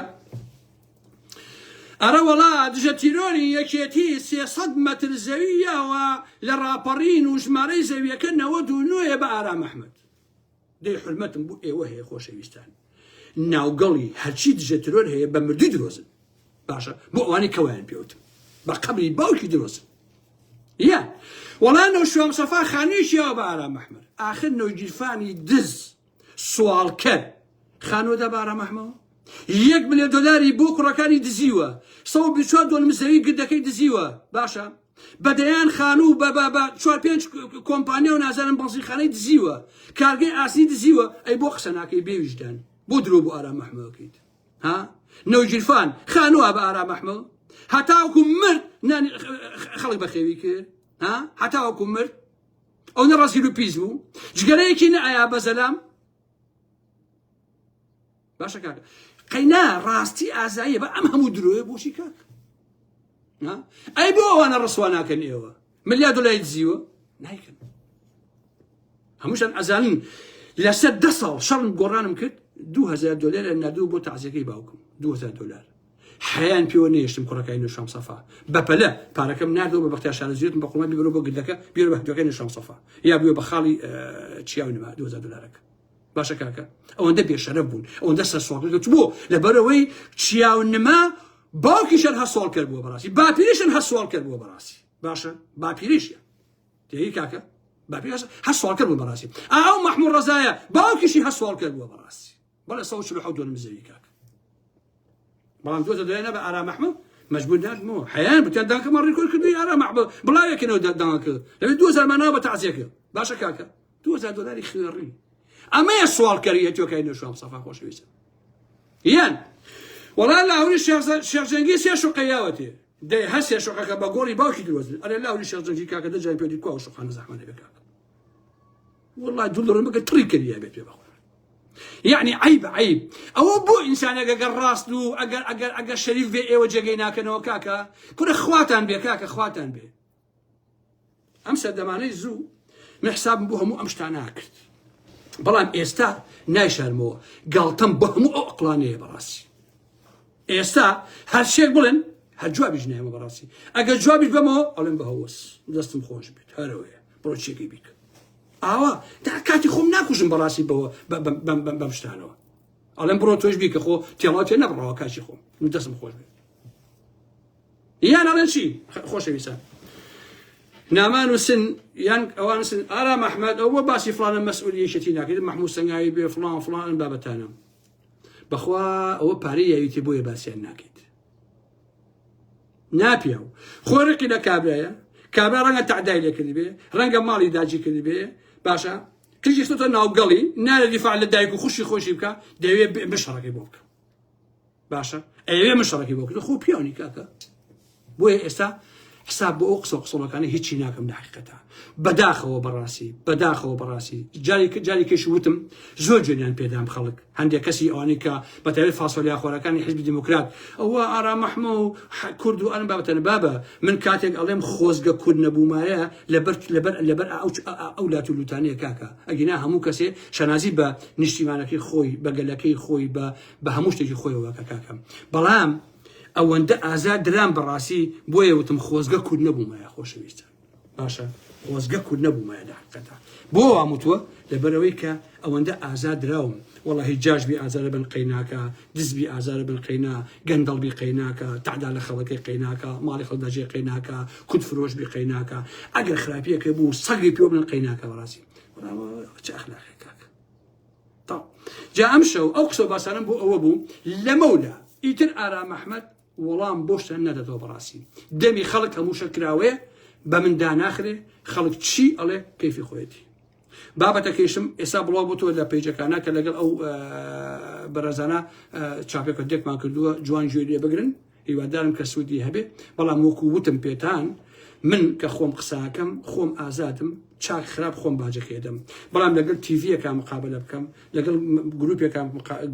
ئەرە وەڵا دژە تیرۆری یەکێتی 300 مەتر زەوی یاوە لە ڕاپەڕین و ژمارەی زەویەکە 99 بە ئارام ئەحمەد دەی حرمەتم بۆ ئێوە هەیە خۆشەویستان ناوگەڵی هەرچی دژە ترۆر هەیە بە مردوی درۆزن باشە بۆ ئەوانەی کەوایان پێوتم بە قەبری باوکی درۆزن یا وەڵا نەوشیروان مستەفا خانوویەکی یاوە بە ئارام ئەحمەد ئاخر نەوگیرفانی دز سواڵکەر خانووەدا بە ئارام ئەحمەوە یەک ملیۆن دۆلاری بۆ کوڕەکانی دزیوە 124 دۆنم زەوی گردەکەی دزیوە باشە بە دەیان خانوو بە بە بە چوار پێنج کۆمپانیا و نازانم بەنزینخانەی دزیوە کارگەی ئاسنی دزیوە ئەی بۆ قسە ناکەی بێ ویژدان بۆ درۆ بۆ ئارام ئەحمەوەکەیت ها نەوگیرفان خانووە بە ئارام ئەحمە هەتاوەکو مرد نانی خەڵک بەخێوی کرد ها هەتاوەکو مرد ئەو نە ڕەزیل و پیس بوو جگەرەیەکی نەئایا بە زەلام باشە کاکە قەینا ڕاستی ئازاییە بە ئەم هەموو درۆیە بۆچی کاک ئەی بۆ ئەوانە ڕسوا ناکەن ئێوە ملیار دۆلاری دزیوە نایکەن هەمووشان ئەزانن لەسەر دە ساڵ شەڕم گۆڕانم کرد 2000 دلار نردوو بۆ تازیەکەی باوکم 2000 دلار حیان پێوە نێشتم کوڕەکەی نوشام سەفا بەپەلە پارەکەم نردەوە بە بەختیار شارەزیرتم بە قوڵە بیبرۆ بۆ گردەکە بیرە بە هەدوەکەی نوشام سەفا یا بووە بە خاڵی چیاو نما 2000 دلارەکە باشە کاکە ئەوەندە بێشەرەف بوون ئەوەندە سەرسواڵ بۆ لەبەرەوەی چیاو نما باوکیشان هەر سواڵکەر بووە بەڕاستی باپیریشن هەر سواڵکەر بووە بەڕاستی باشە باپیریشیان تێی کاکە باپیرش هەر سواڵکەر بوو بەڕاستی ئەو مەحموود ڕەزایە باوکیشی هەر سواڵکەر بووە بەڕاستی بەڵێ 147 دۆنم زەوی کاکە بەڵام دوێتە دوای بە ئارام ئەحمەد مەجبور ناردمەوە حیان بتیان دانکەمان ڕیکۆرد کردووی ئارام ئەحمەد بڵاوێکەوە دانکە لەوێ 2000 ماناوە بە تەعزیەکە باشە کاکە 2000 دۆلاری خوێڕی ئەمەیە سواڵکەری ئەتیۆکای نەشوام سەفا خۆشەویستە یان وەڵا لاهوری شێخ جەنگی سێ شوقە یاوەتێ دەی هەر سێ شوقەکە بە گۆڕی باوکی درۆزن ئەرێ لاهوری شێخ جەنگی کاکە دە جای پێ دی کوا شوقانە زەحمە نەبێ کاکە وەڵا دوو دڵم بکە تڕی کردیا بێت پێ بەخۆ یعنی عیب عیب ئەوە بۆ ئینسانێک ئەگەر ڕاست و ئەگەر ئەگەر ئەگەر شەریف بێ ئێوە جێگەی ناکەنەوە کاکە کورە خواتان بێ کاکە خواتان بێ ئەم سەردەمانەی زوو من حسابم بۆ هەموو ئەم شتانە کرد بەڵام ئێستا نایشارمەوە گاڵتەم بۆ هەموو ئەو ئەقلانەیە بەڕاستی ئێستا هەر شێک بڵێن هەر جوابیش نایەمە بەڕاستی ئەگەر جوابیش بەمەوە ئەڵێم بە هەوەس دەستم خۆش بێت هەرەوەیە بڕۆ چێکی بیکە ئاوا تا کاتی خۆم ناکوژم بەڕاستی بەوە بەم شتانەوە ئەڵێم بڕۆ تۆش بیکە خۆ تێڵاو تێ نەبڕەوە کاچی خۆم من دەستم خۆش بێت یان ئەڵێن چی خۆشەویستان نامان وسن یان ئەوان سن ئارام ئەحمەد ئەو بۆ باسی فلانە مەسئولی یەکێتی ناکرێت مەحموود سەنگاوی بێ فلان فلان ئەم بابەتانە بەخوا ئەوە پارەی یاویتی بۆیە باسییان ناکەیت ناپیاو خۆ ڕقی لە کابرایە کابرا ڕەنگە تەعدای لێ کردبێ ڕەنگە ماڵی داجی کردبێ باشە کچی خستۆتە ناوگەڵی نارە دیفاع لە دایک و خوشی خۆشی بکە دەوێ بشەڕەکەی بۆ بکە باشە ئەیەوێ من شەڕەکەی بۆ کرد خۆ پیاونی کاکە بۆیە ئێستا حساب بۆ ئەو قسە قسەڵەکانە هیچی ناکەم لە حقیقەتە بەداخەوە بەڕاستی بەداخەوە بەڕاستی جاری جاری کەش وتم زۆر جوێنیان پێدام خەڵک هەندێک کەسی ئەوانەی کە بە تایبەت فاسۆلیا خۆرەکانی حزبی دیموکرات ئەوە ئارام مەحمە و کورد و ئەم بابەتەنە بابە من کاتێک ئەڵێم خۆزگە کورد نەبوومایە لەبەر لەبەر لەبەر ئەو ئەو لات و لوتانەیە کاکە ئەگینا هەموو کەسێ شانازی بە نیشتیمانەکەی خۆی بە گەلەکەی خۆی بە بە هەموو شتێکی خۆیەوە کە کاکەم بەڵام ئەوەندە ئازار درام بەڕاستی بۆیە وتم خۆزگە کورد نەبوومایە خۆشەویستان باشە خۆزگە کورد نەبوومایە لە حقیقەتا بۆ وام وتووە لەبەرەوەی کە ئەوەندە ئازار دراوم وەڵاهی جاش بی ئازارە بن قەیناکە دز بی ئازارە بن قەینا گەندەڵ بی قەیناکە تەعدا لە خەڵەکەی قەیناکە ماڵی خەڵک داجێ قەیناکە کورد فرۆش بی قەیناکە ئەگەر خراپیەکە بوو سەگی پێ بن قەیناکە بەڕاستی بەڵام چ ئەخلاقێک کاکە جا ئەم شەو ئەو قسە باسانم بۆ ئەوە بوو لەمەولا ئیتر ئارام ئەحمەد وەڵام بۆ شتە نەدەتەوە بەڕاستی دەمی خەڵک هەموو شە کراوەیە بە من داناخرێ خەڵک چی ئەڵێ کەیفی خۆیەتی بابەتەکەیشم ئێستا بڵاو بۆ تۆ لە پەیجەکانە کە لەگەڵ ئەو بەڕێزانە چاپێکە دێکمان کردووە جوان گوێ لێ بگرن هیوادارم کە سوودی هەبێ بەڵام وەکو وتم پێتان. من کە خۆم قساکەم خۆم ئازادم چاک خراپ خۆم باجەکەی ئەدەم بەڵام لەگەڵ تیڤیەکە مقابلە بکەم لەگەڵ گروپێکا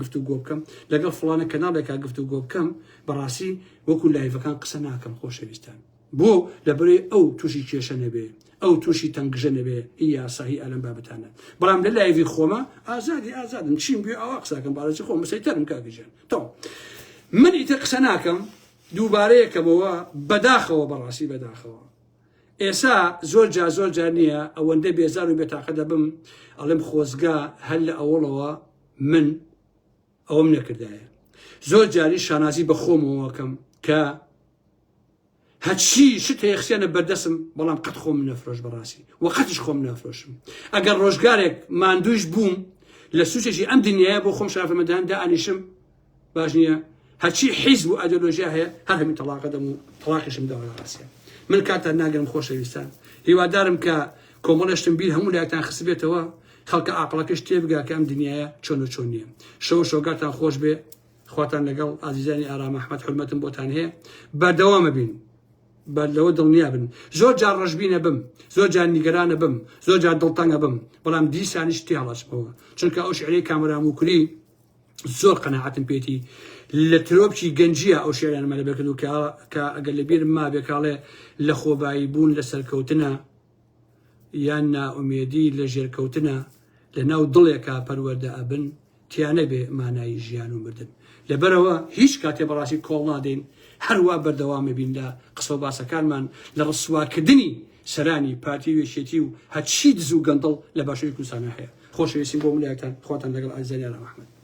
گفتوگۆ بکەم لەگەڵ فڵانە کەناڵێکا گفتوگۆ بکەم بەڕاستی وەکو لایڤەکان قسە ناکەم خۆشەویستان بۆ لەبەرەی ئەو تووشی کێشە نەبێ ئەو تووشی تەنگژە نەبێ هی یاسا هی ئەلەم بابەتانە بەڵام لە لایڤی خۆمە ئازادی ئازادم چیم بێ ئەوە قساکەم باڵی خۆم مسەیتەرم کاکەژێن تەواو من ئیتر قسە ناکەم دووبارەیەکەمەوە بەداخەوە بەڕاستی بەداخەوە ئێسا زۆر جار زۆر جار نییە ئەوەندە بێزار و بێتاقە دەبم ئەڵێم خۆزگا هەر لە ئەوڵەوە من ئەوەم نەکردایە زۆر جاری شانازی بە خۆمەوەکەم کە هەرچی شت هەیە خسیانە بەردەسم بەڵام قەت خۆم نەفرۆش بەڕاستی و قەتیش خۆم نافرۆشم ئەگەر ڕۆژگارێک ماندویش بووم لە سوچێکی ئەم دنیاە بۆ خۆم شافەمەدان دانیشم باش نییە هەرچی حیزب و ئایدۆلۆژیا هەیە هەر هەمی تەڵاقە دەم و تەڵاقیشم داوە لە ڕاستیا من کاتتان ناگرم خۆشەویستان هیوادارم کە کۆمەڵێشتم بیر هەموو لایەکتان خستبێتەوە خەڵکە ئاقڵەکەش تێبگا کە ئەم دنیاە چۆن و چۆن نییە شەو شۆگاتان خۆش بێ خواتان لەگەڵ ئازیزانی ئارام ئەحمەد حرمەتم بۆتان هەیە بەردەوامە بین بە لەوە دڵنیا بن زۆر جار ڕەشبینە بم زۆر جار نیگەرانە بم زۆر جار دڵتەنگە بم بەڵام دیسانیش تێهەڵەچمەوە چونکە ئەو شعرەی کامەران موکری زۆر قەناعەتم پێتی لە ترۆپکی گەنجیە ئەو شعرانەمە لەبەر کردو کە کە ئەگەر لە بیرم مابێ کاڵێ لە خۆبایی بوون لە سەرکەوتنە یان نائومێدی لە ژێرکەوتنە لە ناو دڵێکا پەروەردە ئەبن تیا نەبێ مانای ژیان و مردن لەبەرەوە هیچ کاتێ بەڕاستی کۆڵ نادەین هەروا بەردەوامە بین لە قسە و باسەکانمان لە ڕسواکردنی سەرانی پارتی و یەکێتی و هەرچی دز و گەندەڵ لە باشووری کوردستانا هەیە خۆشەویستیم بۆ ملایەکتان خواتان لەگەڵ ئازیزانی ئارام ئەحمەد.